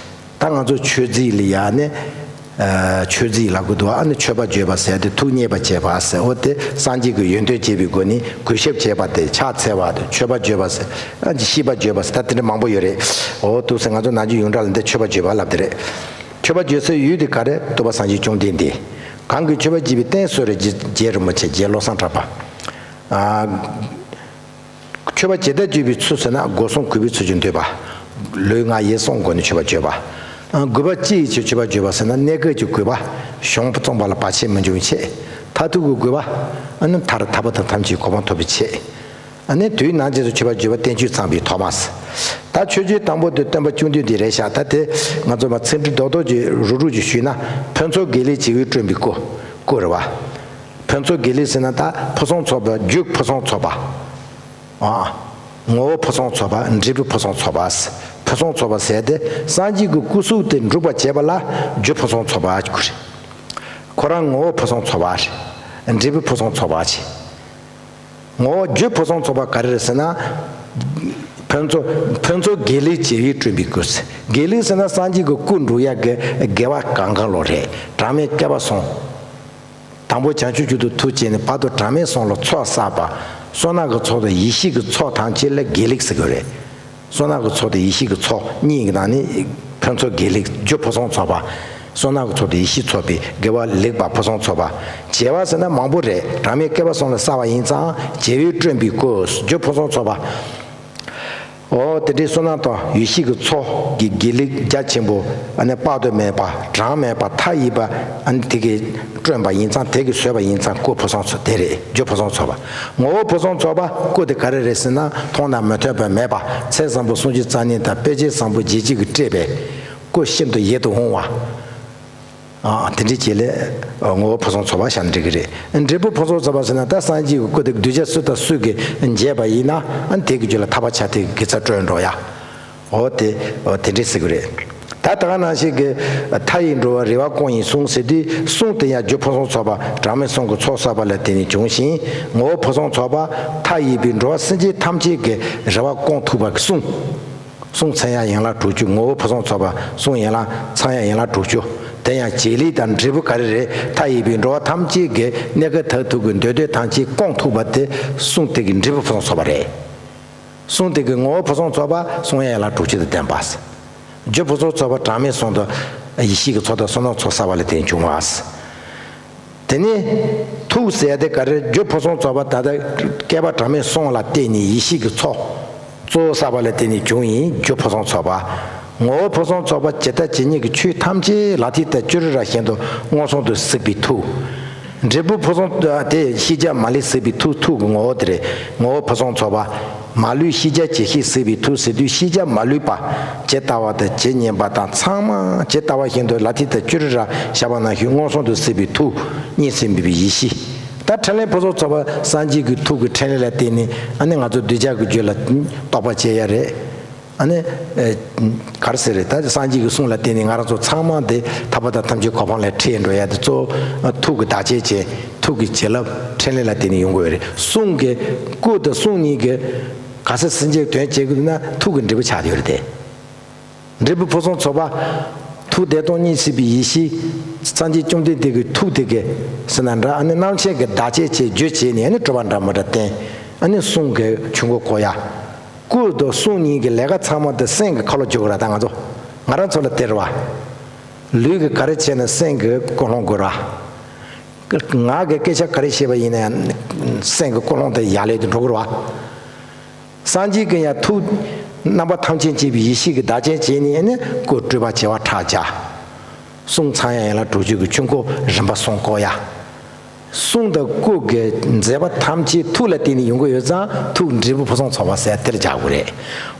ད་ང་ཚོ་མཆོད་རྫས་ལ་ཡ་ནི། ཨ་མཆོད་རྫས་ལབ་གི་འདུག་ཨ་ནི་མཆོད་པ་བརྗོད་པ་ཟེར་ཡ་དེ་ཐུགས་མཉེས་པ་བྱེད་པ་ཟེར། འོ་དེ་སངས་རྒྱས་ཀྱི་ཡོན་ཏན་བརྗོད་པའི་སྒོ་ནས་གུས་ཞབས་བྱེད་པ་དེ་ཕྱག་འཚལ་བ་དེ་མཆོད་པ་བརྗོད་པ་ཟེར། ཨ་ནི་ཤིས་པ་བརྗོད་པ་ཟེར། ད་དེ་འདྲ་མང་པོ་ཡོད་རེད། འོ་འདུག་ཟེར། ང་ཚོ་ནམ་རྒྱུན་ཡོངས་གྲགས་ལ་འདི་མཆོད་པ་བརྗོད་པ་ལབ་དེ་རེད། མཆོད་པ་བརྗོད་སའི་ཡུལ་དེ་ག་རེ། སྟོན་པ་སངས་རྒྱས་བཅོམ་ལྡན་འདས། གང་གིས་མཆོད་པ་བགྱིས་པའི་རྟེན་གསོལ་རས་བགྱིས། རྗེ་རིན་པོ་ཆེ་རྗེ་བློ་བཟང་གྲགས་པ། ཨ་མཆོད་པ་ཇི་ལྟར་བརྗོད་པའི་ཚུལ་ཟེར་ན་སྒོ་གསུམ་གུས་པའི་ཚུལ་གྱིས་འདུད་པ། ལུས་ངག་ཡིད་གསུམ་སྒོ་ནས་མཆོད་པ་བརྗོད་པ། ཨ་གུས་པ་ཅི་ཡི་ཕྱིར་མཆོད་པ་བརྗོད་པ་ཟེར་ན་གནས་སྐབས་ཀྱི་གུས་པ། གཞུང་རྩོམ་པ་ལ་བར་ཆད་མི་འབྱུང་བའི་ཆེད། མཐར་ཐུག་གི་གུས་པ། ཨ་ནི་མཐར་ཐར་པ་དང་ཐམས་ཅད་གོ་འཕང་ཐོབ་པའི་ཆེད། ཨ་ནི་དུས་ནམ་ཞིག་ཏུ་མཆོད་པ་བརྗོད་པ་བསྟན་བཅོས་ཚང་བའི་ཐོག་མ་ཟེར། ད་མཆོད་བརྗོད་དང་པོ་དེ་སྟོན་པ་བཅོམ་ལྡན་འདས་རེད་ཤག་ད་དེ་ང་ཚོ་མ་ཚིག་འབྲུ་རྡོག་རྡོག་ཅིག་རུག་རུག་ཅིག་ཞུས་ན། ཕུན་ཚོགས་དགེ་ལེགས་བྱེ་བས་བསྐྲུན་པའི་སྐུ། སྐུ་རེད་བ། ཕུན་ཚོགས་དགེ་ལེགས་ཟེར་ན་ད་ཕུན་སུམ་ཚོགས་པ། རྒྱུ་ཕུན་སུམ་ཚོགས་པ། ཨ། ངོ་བོ་ཕུན་སུམ་ཚོགས་པ། འབྲས་བུ་ཕུན་སུམ་ཚོགས་པ། ཕུན་སུམ་ཚོགས་པ་ཟེར་དེ་སངས་རྒྱས་ཀྱི་སྐུ་གཟུགས་དེ་འགྲུབ་པར་བྱེད་པ་ལ་རྒྱུ་ཕུན་སུམ་ཚོགས་པ་ཟེར་གི་རེད། ཁོ་རང་ངོ་བོ་ཕུན་སུམ་ཚོགས་པ་རེད། འབྲས་བུ་ཕུན་སུམ་ཚོགས་པ་ཟེར། ངོ་བོ་རྒྱུ་ཕུན་སུམ་ཚོགས་པ་ག་རེ་རེད་ཟེར་ན། ཕུན་ཚོགས་ཕུན་ཚོགས་དགེ་ལེགས་བྱེ་བས་བསྐྲུན་པའི་སྐུ་ཟེར། དགེ་ལེགས་ཟེར་ན་སངས་རྒྱས་ཀྱི་སྐུ་འགྲུབ་ཡག་གི་དགེ་བ་གང་གང་ལོ་རེད། གྲངས་མེད་བསྐལ་པ་གསུམ། དང་པོ་བྱང་ཆུབ་མཆོག་ཏུ་ཐུགས་བསྐྱེད་ནས་བར་དུ་གྲངས་མེད་གསུམ་ལ་ཚོགས་བསགས་པ། བསོད་ནམས་ཀྱི་ཚོགས་དང་ཡེ་ཤེས་ཀྱི་ཚོགས་ཐམས་ཅད་ལ་དགེ་ལེགས་ཟེར་གྱི་རེད། བསོད་ནམས་ཀྱི་ཚོགས་དང་ཡེ་ཤེས་ཀྱི་ཚོགས་གཉིས་ཀྱི་ནང་ནས་ཕུན་ ཚོགས་དགེ་ལེགས་རྒྱུ་ཕུན་སུམ་ཚོགས་པ། བསོད་ནམས་ཀྱི་ཚོགས་དང་ཡེ་ཤེས་ཚོགས་པའི་དགེ་བ་ལེགས་པ་ཕུན་སུམ་ཚོགས་པ། བྱེ་བ་ཟེར་ན་མང་པོ་རེད། གྲངས་མེད་བསྐལ་པ་གསུམ་ལ་བསགས་པ་ཡིན་ཙང་བྱེ་བས་བསྐྲུན་པའི་སྐུ་རྒྱུ་ཕུན་སུམ་ཚོགས་པ། འོ་དེ་འདྲའི་བསོད་ནམས་དང་ཡེ་ཤེས་ཀྱི་ཚོགས་ཀྱི་དགེ་ལེགས་རྒྱ་ཆེན་པོ། ཨ་ནི་དཔག་ཏུ་མེད་པ་གྲངས་མེད་པ་མཐའ་ཡས་པ། ཨ་ནི་དེ་གིས་བསྐྲུན་པ་ཡིན་ཙང་། དེ་གིས་བཟོས་པ་ཡིན་ཙང་སྐུ་ཕུན་སུམ་ཚོགས་དེ་རེད། རྒྱུ་ཕུན་སུམ་ཚོགས་པ། ངོ་བོ་ཕུན་སུམ་ཚོགས་པ་སྐུ་དེ་ག་རེ་རེད་ཟེར་ན། མཐོང་ན་མི་ཐོས་པ་མེད་པ། ཚད་བཟང་པོ་སུམ་ཅུ་རྩ་གཉིས་དང་དཔེ་བྱད་བཟང་པོ་བརྒྱད་ཅུ་གིས་སྤྲས་པའི་སྐུ་ཤིན་ཏུ་ཡིད་དུ་འོང་བ། ཨ། དེ་འདྲའི་བྱེད་ལས་ངོ་བོ་ཕུན་སུམ་ཚོགས་པ་ཞེས་འགྲིག་གི་རེད། འབྲས་བུ་ཕུན་སུམ་ཚོགས་པ་ཟེར་ན། ད་སངས་རྒྱས་ཀྱི་སྐུ་དེ་གདུལ་བྱ་སུ་དང་སུ་གིས་མཇལ་བ་ཡིན་ན། ཨ་ནི་དེ་གི་རྒྱུད་ལ་ཐར་པ་ཆགས་ཐིག་གི་དགེ་རྩ་སྤྲོད་འགྲོ་ཡ། འོ་དེ། འོ་དེ་འདྲའི་ཟེར་གི་རེད། ད་ད་ག་ནང་བཞིན་གྱི་མཐའ་ཡས་འགྲོ་བ་རེ་བ་སྐོང་བའི་གསུང་ཟེར་དུས། གསུང་དེ་ཡང་རྒྱུ་ཕུན་སུམ་ཚོགས་པ་གྲངས་མེད་གསུམ་གྱི་ཚོགས་བསགས་པ་ལ་བརྟེན་ནས་བྱུང་ཞིང་། ངོ་བོ་ཕུན་སུམ་ཚོགས་པ་མཐའ་ཡས་པའི་འགྲོ་བ་སེམས་ཅན་ཐམས་ཅད་ཀྱི་རེ་བ་སྐོང་ཐུབ་པ་གི་གསུང་། གསུང་མཚན་ཡང་ཡན་ལག་དྲུག་ཅུ། ངོ་བོ་ཕུན་སུམ་ཚོགས་པ་གསུང་ཡན་ལག་མཚན་ཡང་ཡན་ལག་དྲུག་ཅུ། དེ་ཡང་བྱེད་ལས་དང་འབྲས་བུ་ག་རེ་རེད། མཐའ་ཡས་པའི་འགྲོ་བ་ཐམས་ཅད་ཀྱི་གནས་སྐབས་མཐར་ཐུག་གི་འདོད་འདོད་ཐམས་ཅད་སྐོང་ཐུབ་པ་དེ་གསུང་དེ་གི་འབྲས་བུ་ཕུན་སུམ་ཚོགས་པ་རེད། གསུང་དེ་གི་ངོ་བོ་ཕུན་སུམ་ཚོགས་པ་གསུང་ཡན་ལག་དྲུག་ཅུ་དང་ལྡན་པ། རྒྱུ་ཕུན་སུམ་ཚོགས་པ་གྲངས་མེད་གསུམ་དང་ཡེ་ཤེས་ཀྱི་ཚོགས་དང་བསོད་ནམས་ཚོགས་བསགས་པ་ལ་བརྟེན་བྱུང་བ། དེ་ནས་ཐུགས་ཟེར་ཡ་དེ་ག་རེ། རྒྱུ་ཕུན་སུམ་ཚོགས་པ་ད་ལྟ་བསྐལ་པ་གྲངས་མེད་གསུམ་ལ་བརྟེན་ནས་ཡེ་ཤེས་ཀྱི་ཚོགས་གཙོ་བོ་བསགས་པ་ལ་བརྟེན་ནས་བྱུང་ཡིན། རྒྱུ་ཕུན་སུམ་ཚོགས་པ། ངོ་བོ་ཕུན་སུམ་ཚོགས་པ་ཇི་ལྟ་ཇི་སྙེད་ཀྱི་ཆོས་ཐམས་ཅད་ལག་མཐིལ་དང་བཅུ་དྲུག་ར་བཞིན་དུ་མངོན་སུམ་དུ་གཟིགས་པའི་ཐུགས། འབྲས་བུ་ཕུན་སུམ་དེ་ཤེས་བྱ་མ་ལུས་གཟིགས་པའི་ཐུགས། ཐུགས་ཀྱི་ངོ་བོ་དེ་རེད། ངོ་བོ་ཕུན་སུམ་ཚོགས་པ། མ་ལུས་ཤེས་བྱ་ཇི་སྙེད་གཟིགས་པའི་ཐུགས་ཟེར་དུས། ཤེས་བྱ་མ་ལུས་པ་ཇི་ལྟ་བ་དང་ཇི་སྙེད་པ་དང་ཚང་མ་ཇི་ལྟ་བ་བཞིན་དུ་ལག་མཐིལ་དང་བཅུ་དྲུག་ར་བཞག་པ་ནང་བཞིན་མངོན་སུམ་དུ་གཟིགས་པའི་ཐུགས་བརྙེས་ཟིན་པའི་ཡེ་ཤེས། ད་ཕྲིན་ལས་ཕུན་སུམ་ཚོགས་པ་སངས་རྒྱས་ཀྱི་ཐུགས་ཀྱི་ཕྲིན་ལས་ལ་བརྟེན་ནས། ཨ་ནི་ང་ཚོ་གདུལ་བྱ་གི་རྒྱུད་ལ་རྟོགས་པ་སྐྱེ་ཡ་རེད། ཨ་ནི། ཨེ། ག་རེ་ཟེར་རེད། ད་སངས་རྒྱས་ཀྱི་གསུང་ལ་བརྟེན་ནས་ང་རང་ཚོ་ཚང་མ་དེ་ཐར་པ་དང་ཐམས་ཅད་གོ་འཕང་ལ་ཁྲིད་འགྲོ་ཡ་དེ་གཙོ་བོ་ཐུགས་ཀྱི་བདག་གཅེས་བྱས། ཐུགས་ཀྱི་བྱིན་རླབས་ཕྲིན་ལས་ལ་བརྟེན་ནས་ཡོང་གི་ཡོད་རེད། གསུང་གི་སྐུ་དང་གསུང་གཉིས་ཀྱིས་ག་ས་སེམས་ཅན་དོན་བྱེད་དགོས་ན་ཐུགས་ཀྱི་འབྲས་བུ་ཆགས་ཡོད་རེད་དེ། འབྲས་བུ་ཕུན་སུམ་ཚོགས་པ། ཐུགས་བདེ་སྟོང་གཉིས་གཟིགས་པའི་ཡེ་ཤེས། སངས་རྒྱས་བཅོམ་ལྡན་འདས་ཀྱི་ཐུགས་དེ་གི་ཟེར་ན་འདྲ། ཨ་ནི་རྣམ་མཁྱེན་གྱི་བདག་གཅེས་བྱས་རྒྱུ་བྱས་ནས། ཨ་ནི་སྤྲོས་པ་འདྲ་མི་འདྲ་བསྟན། ཨ་ནི་གསུང་གི་ཆོས་འཁོར་བསྐོར་ཡ། སྐུ་དང་གསུང་གཉིས་ཀྱི་ལས་ཀ་ཚང་མ་དེ་སེམས་ཀྱི་ཁ་ལོ་སྒྱུར་གི་ར། ད་ང་ཚོ་ང་རང་ཚོ་ལ་དེ་རེད་བ། ལུས་ཀྱིས་ག་རེ་བྱས་ན་སེམས་ཀྱིས་ཀུན་སློང་དགོས་ར། ངག་གིས་སྐད་ཆ་ག་རེ་བཤད་པ་ཡིན་ན་ཡང་སེམས་ཀྱི་ཀུན་སློང་དེ་ཡར་ལེན་དུ་འགྲོ་དགོས་ར་བ། སངས་རྒྱས་ཀྱི་ཡང་ཐུགས་རྣམ་པ་ཐམས་ཅད་མཁྱེན་པའི་ཡེ་ཤེས་ཀྱི་བདག་གཅེས་བྱས་ནས་ནི་སྐུ་སྤྲུལ་པ་བྱེ་བ་ཕྲག་བརྒྱ། གསུང་མཚན་ཡང་ཡན་ལག་དྲུག་ཅུ་གི་ཆོས་འཁོར་རིམ་པ་གསུམ་བསྐོར་ཡ། གསུང་དང་སྐུ་གི་མཛད་པ་ཐམས་ཅད་ཐུགས་ལ་བརྟེན་ནས་ཡོང་གི་ཡོད་ཙང་། ཐུགས་འབྲས་བུ་ཕུན་སུམ་ཚོགས་པ་ཟེར་དེར་སྦྱར་དགོས་རེད།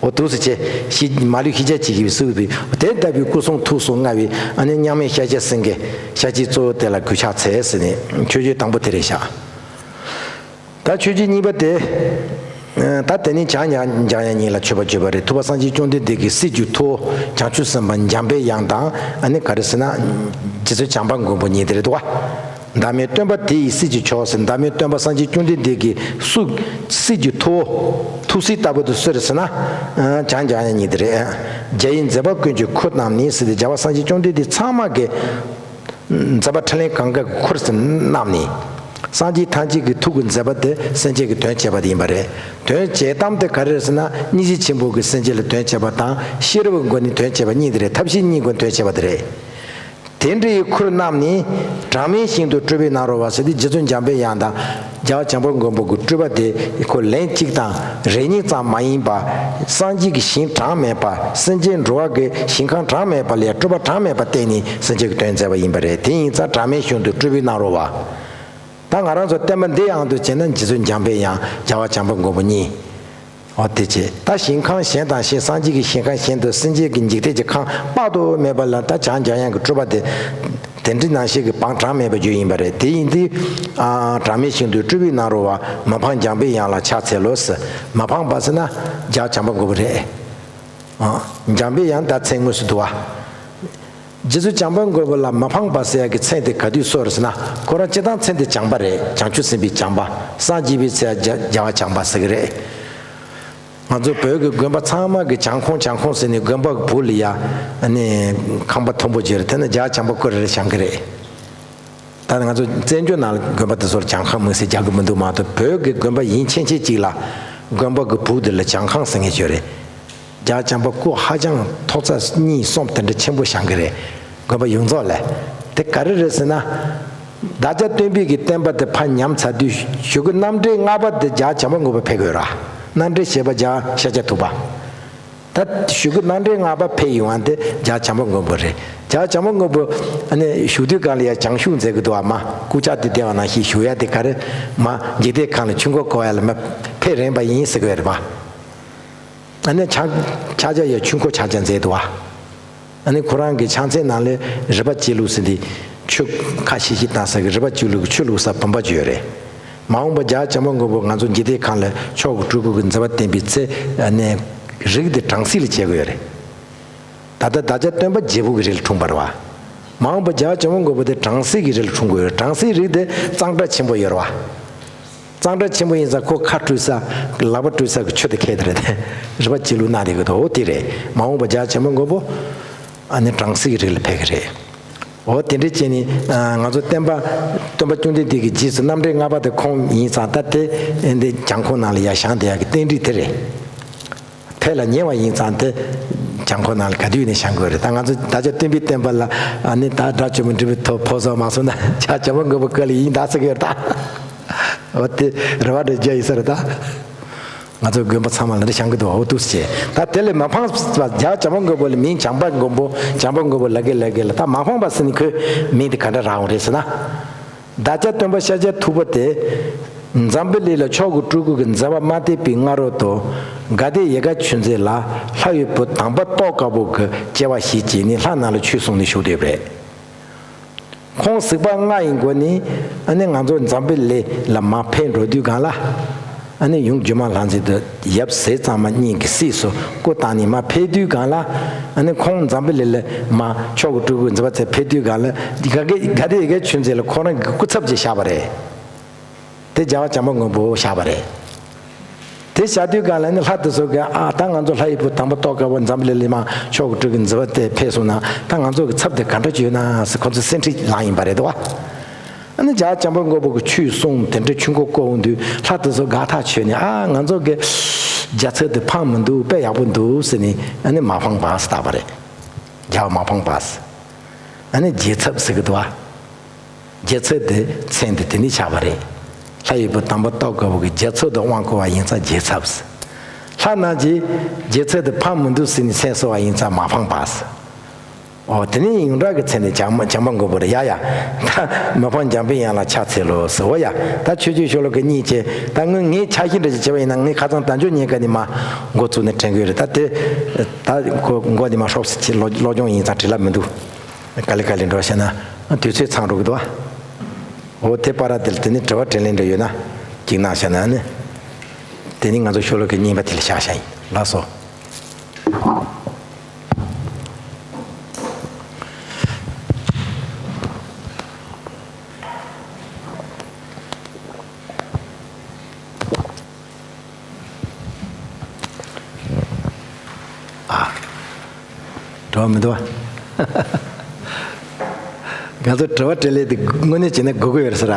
འོ་འདུག་སེ་བྱས། ཤེས་མ་ལུས་ཤེས་བྱ་ཇི་སྙེད་པའི་གཟིགས་པའི། དེ་ལྟ་བུའི་སྐུ་གསུང་ཐུགས་སུ་མངའ་བའི། ཨ་ནི་མཉམ་མེད་ཤཱཀྱ་སེང་གེ། ཤཱཀྱའི་གཙོ་བོ་དེ་ལ་གུས་ཕྱག་འཚལ་ཟེར་ནས་མཆོད་བརྗོད་དང་པོ་དེ་རེད་བཞག་ད་མཆོད་བརྗོད་གཉིས་པ་དེ། ཨ། ད་དེ་ནི་བྱང་ཉ་འཇམ་དབྱངས་ཉིད་ལ་མཆོད་པར་བརྗོད་པ་རེད། ཐུབ་པ་སངས་རྒྱས་བཅོམ་ལྡན་འདས་ཀྱི་སྲས་ཀྱི་ཐུ་བོ་བྱང་ཆུབ་སེམས་དཔའ་འཇམ་པའི་དབྱངས་དང་། ཨ་ནི་ག་རེ་ཟེར་ན། རྗེ་བཙུན་བྱམས་པ་མགོན་པོ་གཉིས་དེ་རེད་འདུག་བ། བདག་མེད་སྟོན་པ་དེ་ཡི་སྲས་ཀྱི་མཆོག་ཟེར། བདག་མེད་སྟོན་པ་སངས་རྒྱས་བཅོམ་ལྡན་འདས་ཀྱི་སུ། སྲས་ཀྱི་ཐུ་བོ། ཐུགས་སྲས་ལྟ་བུ་དེ་སུ་རེད་ཟེར་ན། ཨ། བྱང་འཇམ་དབྱངས་ཉིད་དེ་རེད། རྒྱ་ཡི་མཛད་པ་ཀུན་གྱི་ཁུར་བསྣམས་ནས་ཟེར་ཏེ། རྒྱལ་བ་སངས་རྒྱས་བཅོམ་ལྡན་འདས་ཚང་མ་གི་མཛད་པ་ཕྲིན་ལས་གང་ག་གི་ཁུར་བསྣམས་ནས། སངས་རྒྱས་ཐམས་ཅད་ཀྱི་ཐུགས་ཀྱི་མཛད་པ་དེ་སེམས་ཅན་གྱི་དོན་བྱེད་པ་དེ་ཡིན་པ་རེད། དོན་བྱེད་སྟངས་དེ་ག་རེ་རེད་ཟེར་ན། སྙིང་རྗེ་ཆེན་པོ་གིས་སེམས་ཅན་ལ་དོན་བྱེད་པ་དང་། ཤེས་རབ་ཀྱི་སྒོ་ནས་དོན་བྱེད་པ་གཉིས་དེ་རེད། ཐབས་ཤེས་གཉིས་སྒོ་ནས་དོན་བྱེད་པ་དེ་རེད། དེ་འདྲའི་ཁུར་བསྣམས་ནས། གྲངས་མེད་ཞིང་དུ་སྤྲུལ་པའི་ནང་རོལ་བ་ཟེར་ཏེ། རྗེ་བཙུན་འཇམ་པའི་དབྱངས་དང་རྒྱལ་བ་བྱམས་པ་མགོན་པོ་གི་སྤྲུལ་པ་དེ་ཁོ་ལན་གཅིག་དང་རེ་གཉིས་ཙམ་མ་ཡིན་པ། སངས་རྒྱས་ཀྱི་ཞིང་གྲངས་མེད་པ། སེམས་ཅན་འགྲོ་བ་གི་ཞིང་ཁམས་གྲངས་མེད་པ་ལ་སྤྲུལ་པ་གྲངས་མེད་པ་བསྟན་ནས་སེམས་ཅན་གྱི་དོན་མཛད་པ་ཡིན་པ་རེད། དེ་ཡིན་ཙང་གྲངས་མེད་ཞིང་དུ་སྤྲུལ་པའི་ནང་རོལ་བ། ད་ང་རང་ཚོ་བསྟན་པ་འདི་དབྱངས་དུ་བྱས་ན། རྗེ་བཙུན་འཇམ་པའི་དབྱངས། རྒྱལ་བ་བྱམས་པ་མགོན་པོ་གཉིས། འོ་དེ་བྱས། ད་ཞིང་ཁམས་གཞན་དང་གཞན། སངས་རྒྱས་ཀྱི་ཞིང་ཁམས་གཞན་དུ། སེམས་ཅན་གྱི་འཇིག་རྟེན་གྱི་ཁམས་དཔག་ཏུ་མེད་པ་ལ། ད་བྱང་འཇམ་དབྱངས་ཀྱི་སྤྲུལ་པ་དེ་དེ་འདྲའི་ནང་བཞིན་གྱི་བང་གྲངས་མེད་པ་བརྒྱུད་ཡིན་པ་རེད། དེ་ཡིན་དུས། ཨ། གྲངས་མེད་ཞིང་དུ་སྤྲུལ་པའི་ནང་རོལ་བ། མི་ཕམ་འཇམ་པའི་དབྱངས་ལ་ཕྱག་འཚལ་ལོ་ཟེར། མི་ཕམ་པ་ཟེར་ན་རྒྱལ་བ་བྱམས་པ་མགོན་པོ་རེད། ཨ། འཇམ་པའི་དབྱངས་ད་མཚན་དངོས་སུ་འདུག་བ། རྗེ་བཙུན་བྱམས་པ་མགོན་པོ་ལ་མི་ཕམ་པ་ཟེར་ཡ་གི་མཚན་དེ་ག་དུས་གསོལ་རེད་ཟེར་ན། ཁོ་རང་སྤྱིར་བཏང་མཚན་དེ་བྱམས་པ་རེད། བྱང་ཆུབ་སེམས་དཔའི་བྱམས་པ། སངས་རྒྱས་པའི་ཚེ་རྒྱ་རྒྱལ་བ་བྱམས་པ་ཟེར་གི་རེད། ང་ཚོ་བོད་ཀྱི་དགོན་པ་ཚང་མ་གི་བྱང་ཁོངས་བྱང་ཁོངས་ཟེར་ནས། དགོན་པ་གི་སྦུག་ལ་ཡ། ཨ་ནི་ཁང་པ་མཐོན་པོ་ཅིག་རེད། དེ་ན་རྒྱལ་བ་བྱམས་པ་སྐུ་རེ་རེ་བཞེངས་གི་རེད། ད་ང་ཚོ་བཙན་བྱོལ་ནང་ལ་དགོན་པ་དེ་ཚོར་བྱང་ཁང་མིང་ཟེར་རྒྱག་གི་མི་འདུག་མ་གཏོགས། བོད་ཀྱི་དགོན་པ་ཡིན་ཕྱིན་ཆད་ཅིག་ལ་དགོན་པ་གི་སྦུག་དེ་ལ་བྱང་ཁང་ཟེར་མཁན་ཅིག་ཡོད་རེད། རྒྱ་བྱམས་པ་སྐུ་ཧ་ཅང་ཐོག་བརྩེགས་གཉིས་གསུམ་དེ་འདྲ་ཆེན་པོ་བཞེངས་གི་རེད། དགོན་པ་ཡོངས་རྫོགས་ལ། དེ་ག་རེ་རེད་ཟེར་ན། བདག་ཅག་སྟོན་པའི་གི་བསྟན་པ་དེ་ཕར་ཉམས་ཚར་དུས་གཞུག་གི་རྣམ་འགྲེལ་ལྔ་པ་དེ་རྒྱ་བྱམས་པ་མགོན་པོ་ཕེབས་དགོས་ར། རྣམ་འགྲེལ་བཞི་པ་རྒྱ་ཤཱཀྱ་ཐུབ་པ། ད་གཞུག་གི་རྣམ་འགྲེལ་ལྔ་པ་ཕེབས་ཡོང་བ་དེ་རྒྱ་བྱམས་པ་མགོན་པོ་རེད། རྒྱ་བྱམས་པ་མགོན་པོ་ཨ་ནི་བཞུགས་དུས་སྒང་ལ་ཡ་བྱང་ཆུབ་མཛད་ཀྱི་འདུག་བ། མ་སྐུ་ཕྱག་དེ་བདེ་བ་ནང་བཞིན་བཞུགས་ཡ་དེ་ག་རེ། མ་འཇིག་རྟེན་ཁམས་ལ་ཆོས་འཁོར་བསྐོར་ཡ་ལ་མ་ཕེབས་རན་པ་ཡིན་ཟེར་གི་ཡོད་རེད་པ། ཨ་ནི་ཕྱག་ཕྱག་རྒྱ་ཡ་ཆོས་འཁོར་ཕྱག་རྒྱ་མཛད་འདུག་བ། ཨ་ནི་ཁོ་རང་གི་ཕྱག་མཚན་ནང་ལ་རིག་པ་གཅིག་ལུགས་ཟེར་འདི་ཆོས་ཁ་ཤས་ཤིག་བཏང་ས་གི་རིག་པ་གཅིག་ལུགས་ཀྱི་ཆོས་ལུགས་ས་བུམ་པ་ཅིག་ཡོད་རེད། མ་འོངས་པ་རྒྱ་བྱམས་པ་མགོན་པོ་ང་ཚོ་འཇིག་རྟེན་ཁམས་ལ་མཆོག་གི་སྤྲུལ་སྐུ་གི་མཛད་པ་བསྟན་པའི་ཚེ་ཨ་ནི་རིགས་དེ་སྦྲང་རྩི་ལ་བྱེད་དགོས་ཡོད་རེད། ད་ལྟ་བདག་ཅག་སྟོན་པ་རྒྱལ་པོ་གི་རིགས་ལ་འཁྲུངས་པ་རེད་བ། མ་འོངས་པ་རྒྱ་བྱམས་པ་མགོན་པོ་དེ་སྦྲང་རྩི་གི་རིགས་ལ་འཁྲུངས་དགོས་ཡོད་རེད། སྦྲང་རྩིའི་རིགས་དེ་གཙང་སྦྲ་ཆེན་པོ་ཡོད་རེད་བ། གཙང་སྦྲ་ཆེན་པོ་ཡིན་ཙང་ཁོ་ཁ་བཀྲུས་ས་ལག་པ་བཀྲུས་ས་གི་ཆུ་དེ་ཁེལ་དེ་རེད་དེ། རིག་པ་གཅིག་ལུགས་གནང་བསྡད་ཀྱི་འདུག་འོ་དེ་རེད། མ་འོངས་པ་རྒྱ་བྱམས་པ་མགོན་པོ་ཨ་ནི་སྦྲང་རྩི་གི་རིགས་ལ་ཕེབས་ཀྱི་རེད། འོ་དེ་འདྲ་བྱས་ནས་ང་ཚོ་བསྟན་པ་སྟོན་པ་བཅོམ་ལྡན་འདས་ཀྱི་རྗེས་སུ་རྣམ་འགྲེལ་ལྔ་པ་དེ་ཁོང་ཡིན་ཙང་ད་དེ་འདི་གྱང་ཁོག་ནང་ལ་ཡར་བཞེངས་བསྡད་ཡག་གི་རྟེན་འབྲེལ་དེ་རེད། ཕེབས་ལ་ཉེ་བ་ཡིན་ཙང་དེ་གྱང་ཁོག་ནང་ལ་ག་དུས་ནས་བཞེངས་དགོས་རེད། ད་ང་ཚོ་བདག་ཅག་སྟོན་པའི་བསྟན་པ་ལ་ཨ་ནི་ད་དགྲ་བཅོམ་པ་འབྲི་བའི་ཐོག་ཕོ་སོགས་མ་སོང་ན་ཆ་བྱམས་པ་མགོན་པོ་སྐུ་ལ་ཡིན་ད་ཟེར་གི་ཡོད་ད། འོ་དེ་རེ་བ་འདྲ་རྒྱག་ཡིན་ས་རེད་ད། ང་ཚོ་དགོན་པ་ཚང་མ་ལ་འདྲ་བཞེངས་གི་འདུག་འོ་འདུག་སེ་བྱས། ད་དེ་ལས་མ་འཕངས་པ་རྒྱ་བྱམས་པ་མགོན་པོ་ལ་མིང་བྱམས་པ་མགོན་པོ་བྱམས་པ་མགོན་པོ་ལབ་གི་ལབ་གི་ལ། ད་མ་འཕངས་པ་ཟེར་ནས་ཁོའི་མིང་དེ་ག་འདྲ་རག་འོང་རེད་ཟེར་ན། བདག་ཅག་སྟོན་པ་ཤཱཀྱ་ཐུབ་པ་དེ། འཛམ་བུ་གླིང་ལ་མཆོག་གི་སྤྲུལ་སྐུ་གི་མཛད་པ་མ་ཐེག་པའི་སྔ་རོལ་དུ། དགའ་ལྡན་ཡིད་དགའ་ཆོས་མཛད་ལ་ལྷ་ཡི་བུ་དམ་པ་ཏོག་དཀར་པོ་གི་སྐྱེ་བ་ཞིག་བྱས་ནས་ལྷ་རྣམས་ལ་ཆོས་གསུངས་ནས་བཞུགས་བསྡད་པ་རེད། ཁོང་གཟིགས་པ་ལྔ་ཡི་སྒོ་ནས་ཨ་ནི་ང་ཚོ་འཛམ་བུ་གླིང་ལ་མར་ཕེབས་འགྲོ་དུས་སྒང་ལ། ཨ་ནི་ཡུམ་སྒྱུ་མ་ལྷ་མཛེས་དེ་ཡབ་ཟས་གཙང་མ་གཉིས་ཀྱི་སྲས་སུ་སྐུ་བལྟམས་ནས་མར་ཕེབས་དུས་སྒང་ལ། ཨ་ནི་ཁོང་འཛམ་བུ་གླིང་ལ་མར་མཆོག་གི་སྤྲུལ་སྐུ་མཛད་པ་ཚར་ཕེབས་དུས་སྒང་ལ། དགའ་ལྡན་དགའ་ལྡན་ཡིད་དགའ་ཆོས་མཛད་ལ་ཁོ་རང་གི་སྐུ་ཚབ་ཅིག་བཞག་པ་རེད། དེ་རྒྱལ་བ་བྱམས་པ་མགོན་པོ་བཞག་པ་རེད། དེ་བཞག་དུས་སྒང་ལ་ནི་ལྷ་དེ་ཚོ་གིས་ཨ་ད་ང་ཚོ་ལྷ་ཡི་བུ་དམ་པ་ཏོག་དཀར་པོ་འཛམ་བུ་གླིང་ལ་མར་མཆོག་གི་སྤྲུལ་སྐུ་མཛད་པ་ཚར་ཕེབས་སོང་ན་ད་ང་ཚོ་གི་ཚབ་དེ་ག་འདྲ་ཅིག་ཡོད་ན་ཟེར་ཁོ་ཚོ་སེམས་ཁྲལ་ལངས་ཡིན་པ་རེད་དོ། ཨ་ནི་རྒྱལ་བ་བྱམས་པ་མགོན་པོ་གི་ཆོས་གསུངས་དེ་འདྲ་ཆོས་འཁོར་བསྐོར་འོང་དུས་ལྷ་དེ་ཚོ་དགའ་ཐག་ཆོད་ནས་ཨ་ང་ཚོ་གི་རྒྱལ་ཚབ་དེ་ཕངས་མི་འདུག་དཔེ་ཡག་པོ་འདུག་ཟེར་ནས་ཨ་ནི་མ་འཕངས་པ་ཟེར་བཏགས་པ་རེད། རྒྱལ་བ་མ་འཕངས་པ་ཟེར། ཨ་ནི་རྗེ་ཚབ་ཟེར་གི་འདུག་ཨ། རྗེ་ཚབ་དེ་མཚན་དེ་དེ་ནས་ཆགས་པ་རེད། ལྷ་ཡི་བུ་དམ་པ་ཏོག་དཀར་པོ་གི་རྒྱལ་ཚབ་དེ་དབང་བསྐུར་བ་ཡིན་ཙང་རྗེ་ཚབ་ཟེར། ལྷ་རྣམས་ཀྱིས་རྗེ་ཚབ་དེ་ཕངས་མི་འདུག་ཟེར་ནས་མཚན་གསོལ་བ་ཡིན་ཙང་མ་འཕངས་པ་ཟེར། ཨོ་དེ་ནས་ཡོངས་གྲགས་ཀྱི་མཚན་དེ་བྱམས་བྱམས་པ་མགོན་པོ་རེད་ཡ་ཡ། ད་མི་ཕམ་འཇམ་པའི་དབྱངས་ལ་ཕྱག་འཚལ་ལོ་ཟེར་འོ་ཡ། ད་ཆོས་རྗེ་ཤོ་ལོ་ཀ་གཉིས་བྱས་ད་ངས་ངའི་ཆ་ཤས་འདྲ་ཞིག་བྱས་པ་ཡིན་ན་ངས་ཁ་སང་དལ་འབྱོར་རྙེད་དཀའ་ནས་མར་འགོ་བཙུགས་ནས་དྲན་གི་ཡོད་རེད། ད་དེ་ད་མགོ་མགོ་ནས་མར་ཧྲོབ་ཙམ་བྱས་སློབ་སློབ་སྦྱོང་ཡིན་ཙང་བྲེལ་བ་མི་འདུག་ག་ལེ་ག་ལེ་འགྲོ་བྱས་ན་དུས་ཚོད་ཚང་འགྲོ་གི་འདུག་ཨ། འོ་དེ་བར་དེ་ལ་དེ་ནས་དྲི་བ་དྲིས་ལན་འདྲ་ཡོད་ན་གཅིག་གནང་བྱས་ན་ནི། དེ་ནི་ང་ཚོ་ཤོ་ལོ་ཀ་གཉིས་པ་དེ་ལ་བཞག་བཞག་ཡིན། ལགས་སོ། ཨ། དྲི་བ་མི་འདུག་བ། ང་ཚོ་དྲི་བ་དྲིས་ལན་དེ་དངོས་གནས་བྱས་ན་དགོས་ཀྱི་ཡོད་རེད་ཟེར་ར།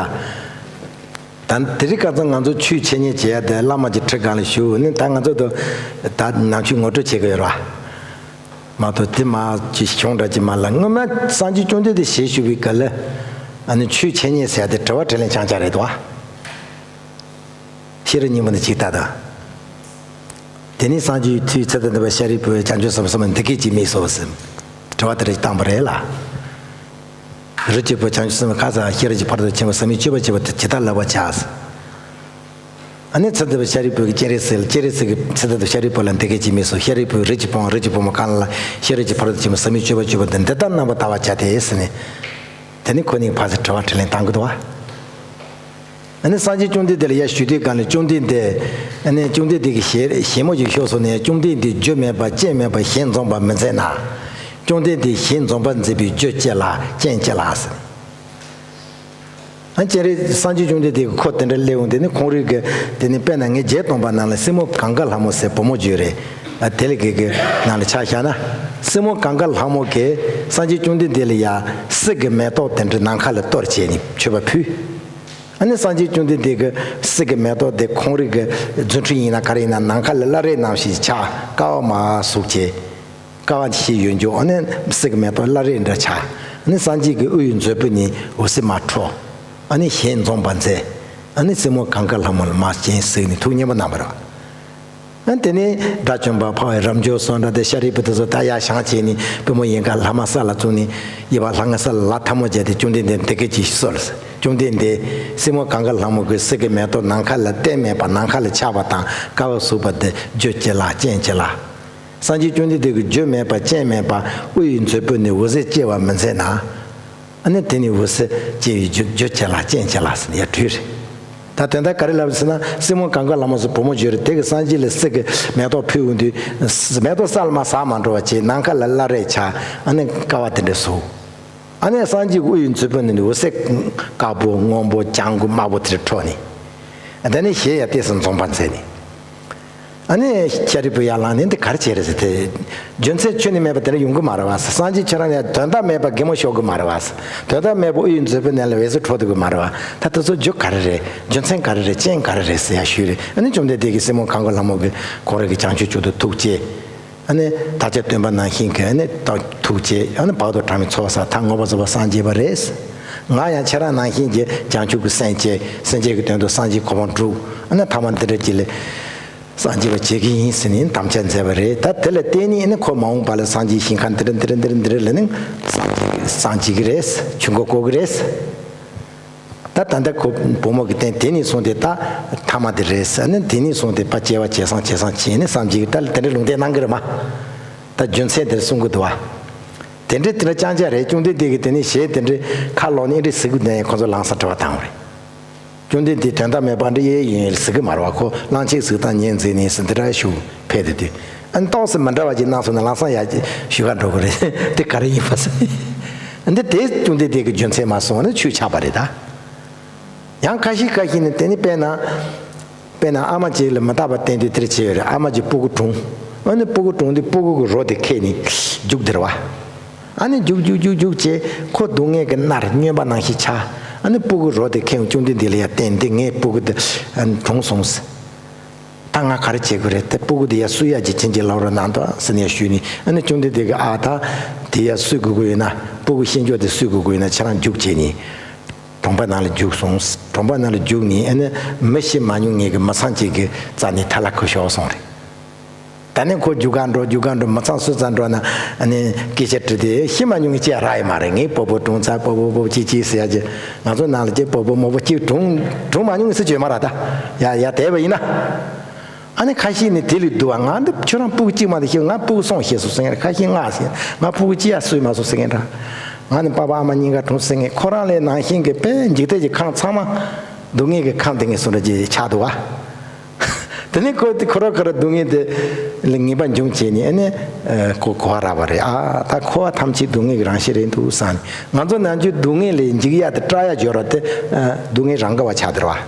ད་དེ་རིང་ཁ་སང་ང་ཚོ་ཆོས་འཆད་ཉན་བྱེད་ཡ་དེ་བླ་མ་གི་ཁྲི་སྒང་ལ་བཞུགས་ནས་ད་ང་ཚོ་དུ་ད་ནང་ཆོས་ངོ་སྤྲོད་བྱེད་ཀྱི་ཡོད་རེད་བ། མ་གཏོགས་དེ་མ་ཅི་གཞུང་འདྲ་ཅིག་མ་ལ་སྔོན་མ་སངས་རྒྱས་བཅོམ་ལྡན་འདས་ཞལ་བཞུགས་པའི་སྐབས་ལ་ཨ་ནི་ཆོས་འཆད་ཉན་ཟེར་ཡ་དེ་དྲི་བ་དྲིས་ལན་རྐྱང་རྐྱང་རེད་དོ། ཤེས་རབ་སྙིང་པོ་འདི་གཅིག་ལྟ་དང་། དེ་ནས་སངས་རྒྱས་ཀྱི་མཐུས་ཚེ་དང་ལྡན་པ་ཤཱ་རིའི་བུས་བྱང་ཆུབ་སེམས་དཔའ་སེམས་ལ་འདི་སྐད་ཅེས་སྨྲས་སོ་ཟེར། དྲི་བ་དེ་རེ་བཏང་པ་རེད་ལ། རིགས་ཀྱི་བུ་བྱང་ཆུབ་སེམས་དཔའ་ཁ་ཙ་ཤེས་རབ་ཀྱི་ཕ་རོལ་ཏུ་ཕྱིན་པ་ཟབ་མོའི་སྤྱོད་པ་སྤྱོད་པ་དེ་ཇི་ལྟར་བསླབ་པར་བྱ་ཟེར། ཨ་ནི་ཚེ་དང་ལྡན་པ་ཤཱ་རིའི་བུས་སྤྱན་རས་གཟིགས་ལ་སྤྱན་རས་གཟིགས་ཀྱིས་ཚེ་དང་ལྡན་པ་ཤཱ་རིའི་བུ་ལ་འདི་སྐད་ཅེས་སྨྲས་སོ། ཤཱ་རིའི་བུ་རིགས་ཀྱི་བུའམ་རིགས་ཀྱི་བུ་མོ་གང་ལ་ཤེས་རབ་ཀྱི་ཕ་རོལ་ཏུ་ཕྱིན་པ་ཟབ་མོའི་སྤྱོད་པ་སྤྱོད་པ་དང་འདི་ལྟར་རྣམ་པར་བལྟ་བར་བྱ་སྟེ་ཟེར་ནས། དེ་ནི་ཁོ་གཉིས་ཕར་ཚུར་དྲི་བ་དྲིས་ལན་བཏང་གི་འདུག་བ། ཨ་ནི་སངས་རྒྱས་བཅོམ་ལྡན་འདས་ལ་ཡར་ཞུ་དུས་སྒང་ལ་བཅོམ་ལྡན་འདས། ཨ་ནི་བཅོམ་ལྡན་འདས་ཀྱི་ཞལ་ཞལ་མོ་ཅིག་ཤོར་སོང་ནས་བཅོམ་ལྡན་འདས་རྒྱུ་མེད་པར་རྐྱེན་མེད་པར་གཞན་འཛོམས་པར་མི་མཛད་ན། བཅོམ་ལྡན་འདས་གཞན་འཛོམས་པར་མཛད་པའི་རྒྱུ་ཅི་ལགས། རྐྱེན་ཅི་ལགས་ཟེར། ཨ་སྤྱན་རས་སངས་རྒྱས་བཅོམ་ལྡན་འདས་ཀྱིས་ཁོ་དེ་འདྲ་སླེབས་འོང་དེ་ནི་ཁོང་རང་གི་དེ་ནི་དཔེར་ན་ངའི་བརྒྱད་སྟོང་པ་ནང་ལ་སྲས་མོ་གངྒཱ་ལྷ་མོ་ཟེར་བུ་མོ་ཅིག་ཡོད་རེད། ཨ་དེ་ལ་གི་གི་ནང་ལ་ཆ་བཞག་ན། སྲས་མོ་གངྒཱ་ལྷ་མོ་གིས་སངས་རྒྱས་བཅོམ་ལྡན་འདས་ལ་ཡ་གསེར་གྱི་མེ་ཏོག་དེ་འདྲ་ནམ་མཁའ་ལ་གཏོར་བྱས་ནས་མཆོད་པ་ཕུལ། ཨ་ནི་སངས་རྒྱས་བཅོམ་ལྡན་འདས་ཀྱི་གསེར་གྱི་མེ་ཏོག་དེ་ཁོང་རང་གི་རྫུ་འཕྲུལ་ཡིན་ན་ག་རེ་ཡིན་ན་ནམ་མཁའ་ལ་བླ་རེ་ནང་བཞིན་ཆགས། ཀ་བ་མར་ཟུག་བྱས། ཀ་བ་ཞིག་ཡོད་འཇོག་ཨ་ནི་གསེར་གྱི་མེ་ཏོག་བླ་རེ་འདྲ་ཆགས། ཨ་ནི་སངས་རྒྱས་ཀྱི་དབུ་ཡི་མཛོད་སྤུ་ནས་འོད་ཟེར་མར་འཕྲོ། ཨ་ནི་ཞལ་འཛུམ་པ་མཛད། ཨ་ནི་སྲིང་མོ་གངྒཱ་ལྷ་མོ་ལ་མར་སྤྱན་གཟིགས་ནས་ཐུགས་མཉེས་པོ་གནང་བ་རེད། ཨ་དེ་ནས་དགྲ་བཅོམ་པ་འཕགས་པའི་རབ་འབྱོར་སོགས་འདྲ་དེ་ཤཱ་རིའི་བུ་དེ་ཚོ་ད་ཡར་བཞེངས་བྱས་ནས་པུས་མོ་གཡས་ཁ་ལྷ་མོ་ས་ལ་བཙུགས་ནས་གཡས་པ་ལྷ་ང་ས་ལ་ལག་ཐལ་མོ་སྦྱར་ཏེ་བཅོམ་ལྡན་འདས་འདི་སྐད་ཅེས་གསོལ། བཅོམ་ལྡན་འདས། སྲིང་མོ་གངྒཱ་ལྷ་མོ་གི་གསེར་གྱི་མེ་ཏོག་ནམ་མཁའ་ལ་གཏན་མེད་པ་ནམ་མཁའ་ལ་ཆགས་པ་དང་ཀ་བ་ཟུག་པ་དེ་རྒྱུ་ཅི་ལགས་རྐྱེན་ཅི་ལགས། སངས་རྒྱས་བཅོམ་ལྡན་འདས་ཀྱི་རྒྱུ་མེད་པ་རྐྱེན་མེད་པ་དབུ་ཡི་མཛོད་སྤུ་ནས་འོད་ཟེར་སྐྱེ་བ་མི་མཛད་ན། ཨ་ནི་དེ་ནི་འོད་ཟེར་སྐྱེ་བའི་རྒྱུ་རྒྱུ་ཅི་ལགས་རྐྱེན་ཅི་ལགས་ཟེར་ནས་ཡར་དྲིས་རེད། ད་དོན་དག་ག་རེ་ལབ་ཟེར་ན་སྲིང་མོ་གངྒཱ་ལྷ་མོ་ཟེར་བུ་མོ་བརྗོད་རེད། དེ་གི་སངས་རྒྱས་ལ་གསེར་གྱི་མེ་ཏོག་ཕུལ་འོང་དུས་མེ་ཏོག་ས་ལ་མར་ཟག་མ་འགྲོ་བ་བྱས་ནམ་མཁའ་ལ་བླ་རེ་ཆགས། ཨ་ནི་ཀ་བ་དེ་འདྲ་ཟུག་ཨ་ནི་སངས་རྒྱས་ཀྱི་དབུ་ཡི་མཛོད་སྤུ་ནས་ནི་འོད་ཟེར་དཀར་པོ་སྔོན་པོ་ལྗང་གུ་དམར་པོ་དེ་འདྲ་འཕྲོ་ནས། དེ་ནས་ཞལ་ཡར་ཏོག་ཙམ་འཛུམ་པ་མཛད་ནས། ཨ་ནི་ཤཱ་རིའི་བུ་ཡར་ལངས་ནས་འདི་ག་རེ་བྱས་རེད་ཟེར་དེ། རྒྱུ་མཚན་ཁྱོན་ནས་མེད་པ་དེ་འདྲ་ཡོང་གི་མ་རེད་བ་ཟེར། སངས་རྒྱས་ཁྱོད་རང་ཡང་དོན་དག་མེད་པ་གད་མོ་ཤོར་གི་མ་རེད་བ་ཟེར། དོན་དག་མེད་པ་དབུ་ཡི་མཛོད་སྤུ་ནས་ལ་འོད་ཟེར་འཕྲོ་སྡོད་གི་མ་རེད་བ། ད་དེ་ཚོ་རྒྱུ་ག་རེ་རེད། རྒྱུ་མཚན་ག་རེ་རེད། རྐྱེན་ག་རེ་རེད་ཟེར་ཡར་ཞུས་རེད། ཨ་ནི་བཅོམ་ལྡན་འདས་ཀྱིས་སྲིང་མོ་གངྒཱ་ལྷ་མོ་གི་ཁོང་རང་གི་བྱང་ཆུབ་མཆོག་ཏུ་ཐུགས་བསྐྱེད། ཨ་ནི་བདག་ཅག་སྟོན་པ་ནང་བཞིན་གྱི་ཨ་ནི་ཐུགས་བསྐྱེད། ཨ་ནི་བར་དོ་གྲངས་མེད་ཚོགས་བསགས་ཐལ་མོ་སྦྱོར་བ་སངས་རྒྱས་པ་རེད། ང་ཡང་ཁྱེད་རང་ནང་བཞིན་གྱི་བྱང་ཆུབ་ཀྱི་སེམས་བསྐྱེད། སེམས་བསྐྱེད་ཀྱི་དོན་དུ་སངས་རྒྱས་གོ་འཕང་སྒྲུབ། ཨ་ནི་ཐ་མ་འདི་འདྲ་ཅིག་ལ་སངས་རྒྱས་པ་བྱེད་ཀྱི་ཡིན་ཟེར་ནས་དམ་བཅའ་མཛད་པ་རེད། ད་དེ་ལ་བརྟེན་ནས་ཨ་ནི་ཁོ་མ་འོངས་པ་ལ་སངས་རྒྱས་ཞིང་ཁམས་འདི་འདྲ་འདི་འདྲ་འདི་འདྲ་ལ་ནི་སངས་རྒྱས་སངས་རྒྱས་ཀྱི་རེད། ཆོས་འཁོར་བསྐོར་གྱི་རེད། ད་ད་ལྟ་ཁོ་བུ་མོ་གི་རྟེན་དེ་ནས་བཟུང་སྟེ་ད་ཐ་མ་དེ་རེད་ཟེར་ནས། དེ་ནས་བཟུང་སྟེ་ཕར་སྐྱེ་བ་ཇེ་བཟང་ཇེ་བཟང་ཕྱིན་ནས་སངས་རྒྱས་ཀྱི་ད་དེ་འདྲའི་ལུང་བསྟན་གནང་གི་རེད་མ། ད་རྒྱུ་མཚན་དེར་གསུང་གི་འདུག་བ། དེ་འདྲའི་དེ་འདྲ་རྐྱང་རྐྱང་རེད། བཅོམ་ལྡན་འདས་ཀྱིས་དེ་ནས་ཞལ་དེ་འདྲའི་ཁ་ལོག་ནས་ཨེ་འདྲའི་ཟེར་གི་འདུག་ཡང་ཁོ་ཚོ་ལང་ས་བྲེལ་བ་བཏང་བ་རེད། བཅོམ་ལྡན་འདས་དོན་དག་མེད་པ་འདྲ་ཡེ་ཡིན་ཟེར་གི་མ་རེད་བ། ཁོ་གླང་ཆེན་གཟིགས་སྟངས་ཉན་མཛད་ནས་ཟེར་འདི་འདྲ་ཞུ་ཕེབས་དེ་དུས། ཨ་ནི་ཏོག་ཙམ་མི་འདྲ་བ་ཅིག་གནང་སོང་ན་ལམ་སང་ཡར་ཞུ་ག་འགྲོ་གི་རེད། དེ་ག་རེ་ཡིན་པ་ཟེར། འདི་དེ་བཅོམ་ལྡན་འདས་ཀྱི་རྒྱུ་མཚན་མ་སོང་ན་ཆོས་ཆགས་པ་རེད་ད། ཡང་ཁ་ཤས་ཁ་ཤས་ནི་དེ་ནི་དཔེར་ན། དཔེར་ན་ཨ་མ་ཅིག་ལ་མི་རྟག་པ་བསྟན་དུས་དེར་བྱས་ཡོད་རེད། ཨ་མ་ཅིག་སྤུ་གུ་གྲོངས། ཨ་ནི་སྤུ་གུ་གྲོངས་དུས་སྤུ་གུ་གི་རོ་དེ་ཁྱེར་ནས་རྒྱུགས་དེ་རེད་བ། ཨ་ནི་རྒྱུགས་རྒྱུགས་རྒྱུགས་རྒྱུགས་བྱས་ཁོ་སྡུག་བསྔལ་གྱི་མནར་སྨྱོན་པ་ནང་བཞིན་ཆགས། ཨ་ནི་སྤུ་གུ་རོ་དེ་ཁྱེར་བཅོམ་ལྡན་འདས་ལ་ཡར་བསྟན་ཏེ་ངའི་སྤུ་གུ་དེ་ཨ་ནི་གྲོངས་སོང་ཟེར། ད་ང་ག་རེ་བྱེད་དགོས་རེད། དེ་སྤུ་གུ་དེ་ཡར་གསོ་ཡག་ཅིག་ཁྱེད་ཀྱིས་ལབ་རོགས་གནང་དང་ཟེར་ནས་ཞུས་ནས། ཨ་ནི་བཅོམ་ལྡན་འདས་ཀྱིས་ཨ་ད་དེ་ཡར་གསོ་དགོས་ཀྱི་ཡོད་ན། སྤུ་གུ་ཤི་འགྱོ་དེ་གསོ་དགོས་ཀྱི་ཡོད་ན་ཁྱེད་རང་རྒྱུགས་བྱས་ནས་གྲོང་པ་ནང་ལ་རྒྱུགས་སོང་། གྲོང་པ་ནང་ལ་རྒྱུགས་ནས་ཨ་ནི་མི་ཤི་མ་མྱོང་མཁན་གྱི་མི་ཚང་གཅིག་གི་རྩ་ནས་ཐལ་ལ་ཁུ་ཤོར་སོང་རེད། ད་ནི་ཁོ་རྒྱུག་ག་འགྲོ་རྒྱུག་ག་འགྲོ། མི་ཚང་སུ་ཚང་འགྲོ་ན་ཨ་ནི་སྐད་ཆ་དྲིས་ཏེ་ཤི་མ་མྱོང་མཁན་གཅིག་རག་ཡོད་མ་རེད། ངའི་སྤོ་བོ་གྲོངས་ཚར། སྤོ་བོ་སྤོ་བོ་གཅིག་གཅིག་ཟེར་ཡ་གཅིག་ང་ཚོ་ནང་ལ་གཅིག་སྤོ་བོ་སྨོ་བོ་གཅིག་གྲོངས་གྲོངས་མ་མྱོང་མཁན་སུ་གཅིག་ཡོད་མ་རེད་ད། ཡ་ཡ་དེ་བ་ཡིན་ན། ཨ་ནི་ཁ་ཤས་ནི་དེ་ལས་སྡུག་བ། ང་འདི་ཁྱོད་རང་སྤུ་གུ་གཅིག་མ་གཏོགས་ཤི། ང་སྤུ་གུ་གསུམ་ཤི་སོང་ཟེར་མཁན་རེད། ཁ་ཤས་ལྔ་ཟེར། ང་སྤུ་གུ་གཅིག་ཡང་གསོས་མ་སོང་ཟེར་མཁན་འདྲ། ང་ནི་པ་ཕ་ཨ་མ་གཉིས་ཀ་གྲོངས་ཟེར་མཁན། ཁོ་རང་ལས་ནང་བཞིན་གྱི་དཔེ་འཇིག་རྟེན་གྱི་ཁམས་ཚང་མ་སྡུག་བསྔལ་གྱི་ཁམས་དེ་ངས་སུ་འདྲ་ཅིག་ཆགས་འདུག་བ། དེ་ནས་ཁོ་དེ་ཁོ་རང་ཁོ་རང་སྡུག་བསྔལ་དེ་ལ་ངེས་པ་འབྱུང་བྱས་ནས། ཨ་ནི་ཨ་ཁོ་གོ་བ་རག་པ་རེད། ཨ་ད་འཁོར་བ་ཐམས་ཅད་སྡུག་བསྔལ་གྱི་རང་བཞིན་རེད་འདུག་བསམ་ནས། ང་ཚོ་ནམ་རྒྱུན་སྡུག་བསྔལ་ལས་འཇིགས་ཡག་དེ་སྐྲག་ཡག་སྦྱོར་བ་དེ་ཨ་སྡུག་བསྔལ་རང་ག་བ་ཆགས་འདུག་བ།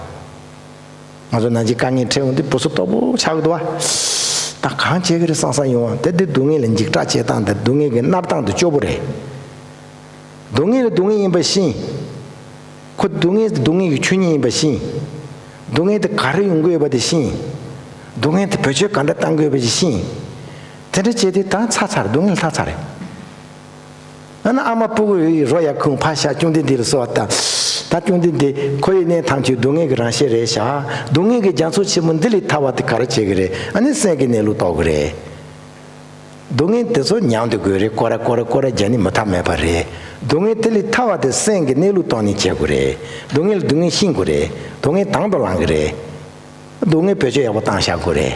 ང་ཚོ་ནང་ཆེན་དཀའ་ངལ་འཕྲད་འོང་དུས་སྦུ་སུ་སྟོབས་པོ་ཆགས་ཀྱི་འདུག་བ། ད་གང་བྱེད་ཀྱི་རེད་བསམ་བསམ་ཡོང་བ། དེ་དུས་སྡུག་བསྔལ་ལ་འཇིགས་སྐྲག་བྱེད་སྟངས་དེ་སྡུག་བསྔལ་གྱི་མནར་སྟངས་དེ་སྐྱོ་པོ་རེད། སྡུག་བསྔལ་ལ་སྡུག་བསྔལ་ཡིན་པ་ཤེས། ཁོ་སྡུག་བསྔལ་དེ་སྡུག་བསྔལ་གྱི་ཆོས་ཉིད་ཡིན་པ་ཤེས། སྡུག་བསྔལ་དེ་ག་རེ་ཡོང་གི་ཡོད་པ་དེ་ཤེས། སྡུག་བསྔལ་དེ་བེད་སྤྱོད་ག་འདྲ་གཏང་གི་ཡོད་པ་ཞིག་ཤེས། དེ་འདྲ་བྱས་དུས་ད་ཚར་ཚར། སྡུག་བསྔལ་ཚར་ཚར་རེད། ཨ་ནི་ཨ་མ་སྤུ་གུ་ཡི་རོ་ཡར་ཁུངས་ཕར་བཞག་བཅོམ་ལྡན་འདས་ལ་གསོལ་བ་བཏབ། ད་བཅོམ་ལྡན་འདས། འཁོར་བའི་གནས་ཐམས་ཅད་སྡུག་བསྔལ་གྱི་རང་བཞིན་རེད་བཞག་སྡུག་བསྔལ་གྱི་རྒྱ་མཚོ་ཆེན་པོ་འདི་ལས་ཐར་བ་དེ་ག་རེ་བྱེད་ཀྱི་རེད། ཨ་ནི་སེམས་ཀྱི་གནས་ལུགས་རྟོགས་དགོས་རེད། སྡུག་བསྔལ་དེ་ཚོ་མྱང་སྡོད་དགོས་རེད། སྐོར་ར་སྐོར་ར་སྐོར་ར་རྒྱག་ནི་མི་ཐབས་མེད་པ་རེད། སྡུག་བསྔལ་དེ་ལས་ཐར་བ་དེ་སེམས་ཀྱི་གནས་ལུགས་རྟོགས་ནས་བྱེད་དགོས་རེད། སྡུག་བསྔལ་སྡུག་བསྔལ་ཤེས་དགོས་རེད། སྡུག་བསྔལ་དང་དུ་བླང་གི་རེད། སྡུག་བསྔལ་བེད་སྤྱོད་ཡག་པོ་བཏང་བཞག་དགོས་རེད།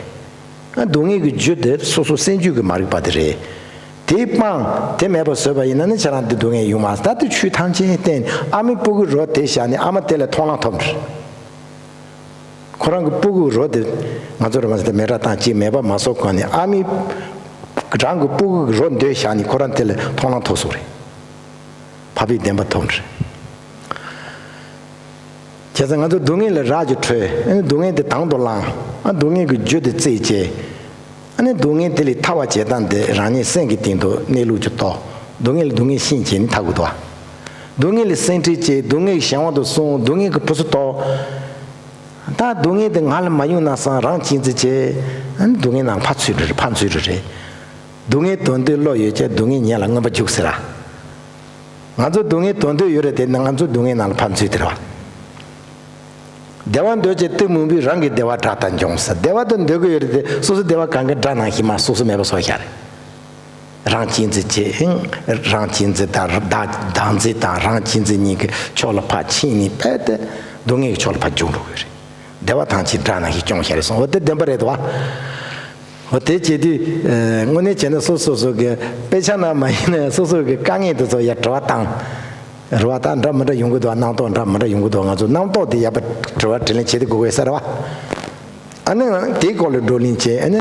སྡུག་བསྔལ་གྱི་རྒྱུ་དེ་སོ་སོ་སེམས་རྒྱུད་ཀྱི་མ་རིག་པ་དེ་རེད། དེ་སྤངས། དེ་མེད་པར་བཟོས་པ་ཡིན་ན་ནི་ཁྱེད་རང་འདི་སྡུག་བསྔལ་ཡོང་མ་སྲིད། ད་དེ་ཆོས་ཐམས་ཅད་བརྟེན། ཨ་མའི་སྤུ་གུ་རོ་དེ་བཞག་ནས་ཨ་མ་དེ་ལ་མཐོང་ལམ་ཐོབ་འདྲ། ཁོ་རང་གི་སྤུ་གུ་རོ་དེ་ང་ཚོ་རེ་མ་ཟད་མེ་སྲེག་བཏང་། ཅིག་མེད་པ་མ་བཟོ་གོང་ནས་ཨ་མའི་རང་གི་སྤུ་གུ་རོ་འདོད་བཞག་ནས་ཁོ་རང་དེ་ལ་མཐོང་ལམ་ཐོབ་སོང་རེད། འཕགས་པའི་བདེན་པ་ཐོབ་འདྲ། བྱས་ཙང་ང་ཚོ་སྡུག་བསྔལ་ལས་ར་ཅིག་གྲོལ། ཨ་ནི་སྡུག་བསྔལ་དེ་དང་དུ་བླངས། ཨ་སྡུག་བསྔལ་གྱི་རྒྱུ་དེ་རྩད་བཅད། ཨ་ནི་སྡུག་བསྔལ་དེ་ལས་ཐར་བ་བྱེད་སྟངས་དེ་རང་ཉིད་སེམས་ཀྱི་སྟེང་དུ་གནས་ལུགས་ཀྱི་རྟོགས། སྡུག་བསྔལ་ལ་སྡུག་བསྔལ་ཤེས་བྱས་ནས་ཐར་དགོས་འདུག་བ། སྡུག་བསྔལ་ལ་སེམས་ཁྲལ་བྱེད། སྡུག་བསྔལ་གྱི་གཞན་དབང་དུ་སོང་། སྡུག་བསྔལ་གྱི་ཕུ་སུ་ཐོག་ད་སྡུག་བསྔལ་དེ་ང་ལ་མ་ཡོང་ན་བསམ་རང་གཅེས་འཛིན་བྱེད། ཨ་ནི་སྡུག་བསྔལ་ནང་ཕར་ཚུད་རེད། ཕར་ཚུད་རེད། སྡུག་བསྔལ་དོན་དུ་བློ་ཡོད་ཀྱང་སྡུག་བསྔལ་ཉེ་ལ་མངོན་པར་རྒྱུག་ཟེར་ར། ང་ཚོ་སྡུག་བསྔལ་དོན་དུ་ཡོད་རེད་དེ་ནི་ང་ཚོ་སྡུག་བསྔལ་ནང་ལ་ཕར་ཚུད་དེ་རེད་བ། བདེ་བ་འདོད་ཀྱང་གཏི་མུག་པས། རང་གི་བདེ་བ་དགྲ་ལྟར་འཇོམས་ཟེར། བདེ་བ་དེ་འདོད་ཀྱི་ཡོད་རེད་དེ་སོ་སོའི་བདེ་བ་གང་གི་དགྲ་ནང་བཞིན་མ་སོ་སོ་མེད་པ་བཟོ་བཞག་རེད། རང་གཅེས་འཛིན་བྱེད། རང་གཅེས་འཛིན་དང་བདག་བདག་འཛིན་དང་རང་གཅེས་འཛིན་གཉིས་ཀྱི་ཕྱོགས་ལ་ཕར་ཕྱིན་ནས་རྦད་དེ་སྡུག་བསྔལ་གྱི་ཕྱོགས་ལ་ཕར་རྒྱུག་འགྲོ་གི་རེད། བདེ་བ་ཐམས་ཅད་དགྲ་ནང་བཞིན་སྐྱོང་བཞག་རེད་གསུངས། འོ་དེ་བདེན་པ་རེད་དོ། འོ་དེ་བྱེད་དུས་དངོས་གནས་བྱས་ན་སོ་སོ་སོ་གི་དཔེ་ཆ་ནང་མ་ཡིན་ན་སོ་སོ་གི་དཀའ་ངལ་དེ་ཚོ་ཡར་དྲི་བ་བཏང་། རེད་བ། ད་འདྲ་མི་འདྲ་ཡོང་གི་འདུག་རྣམ་རྟོག་འདྲ་མི་འདྲ་ཡོང་གི་འདུག་ང་ཚོ་རྣམ་རྟོག་དེ་ཡར་དྲི་བ་དྲིས་ལན་བྱེད་དུ་དགོས་ཀྱི་ཟེར་བ། ཨ་ནི་དེའི་སྐོར་ལ་བགྲོ་གླེང་བྱས། ཨ་ནི་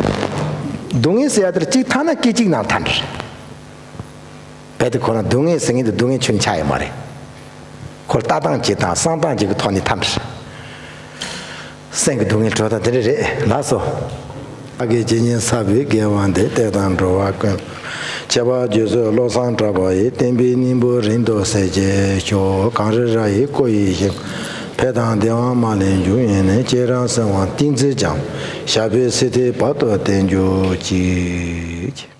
སྡུག་བསྔལ་ཟེར་ཡ་དེར་གཅིག་ཐ་ན་སྐད་ཅིག་ནང་ཐལ་འདྲ་རེད། རྦད་དེ་ཁོ་རང་སྡུག་བསྔལ་ཟེར་མཁན་དེ་སྡུག་བསྔལ་ཁྱོན་ནས་ཆགས་ཡོད་མ་རེད། ཁོ་ལྟ་སྟངས་གཅིག་དང་བསམ་སྟངས་གཅིག་གི་ཐོག་ནས་ཐལ་འདྲ་རེད། སེམས་ཀྱི་སྡུག་བསྔལ་གྲོལ་སྟངས་དེ་འདྲ་རེད་ལགས་སོ། བདག་གིས་ཇི་སྙེད་བསགས་པའི་དགེ་བ་འདི། བསྟན་དང་འགྲོ་བ་ཀུན། ཁྱད་པར་རྒྱུད་ཚོགས་བློ་བཟང་གྲགས་པ་ཡི། བསྟན་པའི་སྙིང་པོ་རིང་དུ་གསལ་བྱེད་ཤོག་གངས་རི་ར་ཡི་བརྐོས་ཡི་ཞིང་། འཕེལ་དང་བདེ་བ་མ་ལུས་འབྱུང་བའི་གནས། སྤྱན་རས་གཟིགས་དབང་བསྟན་འཛིན་འཇམ། ཞབས་པད་སྲིད་མཐའི་བར་དུ་བརྟན་གྱུར་ཅིག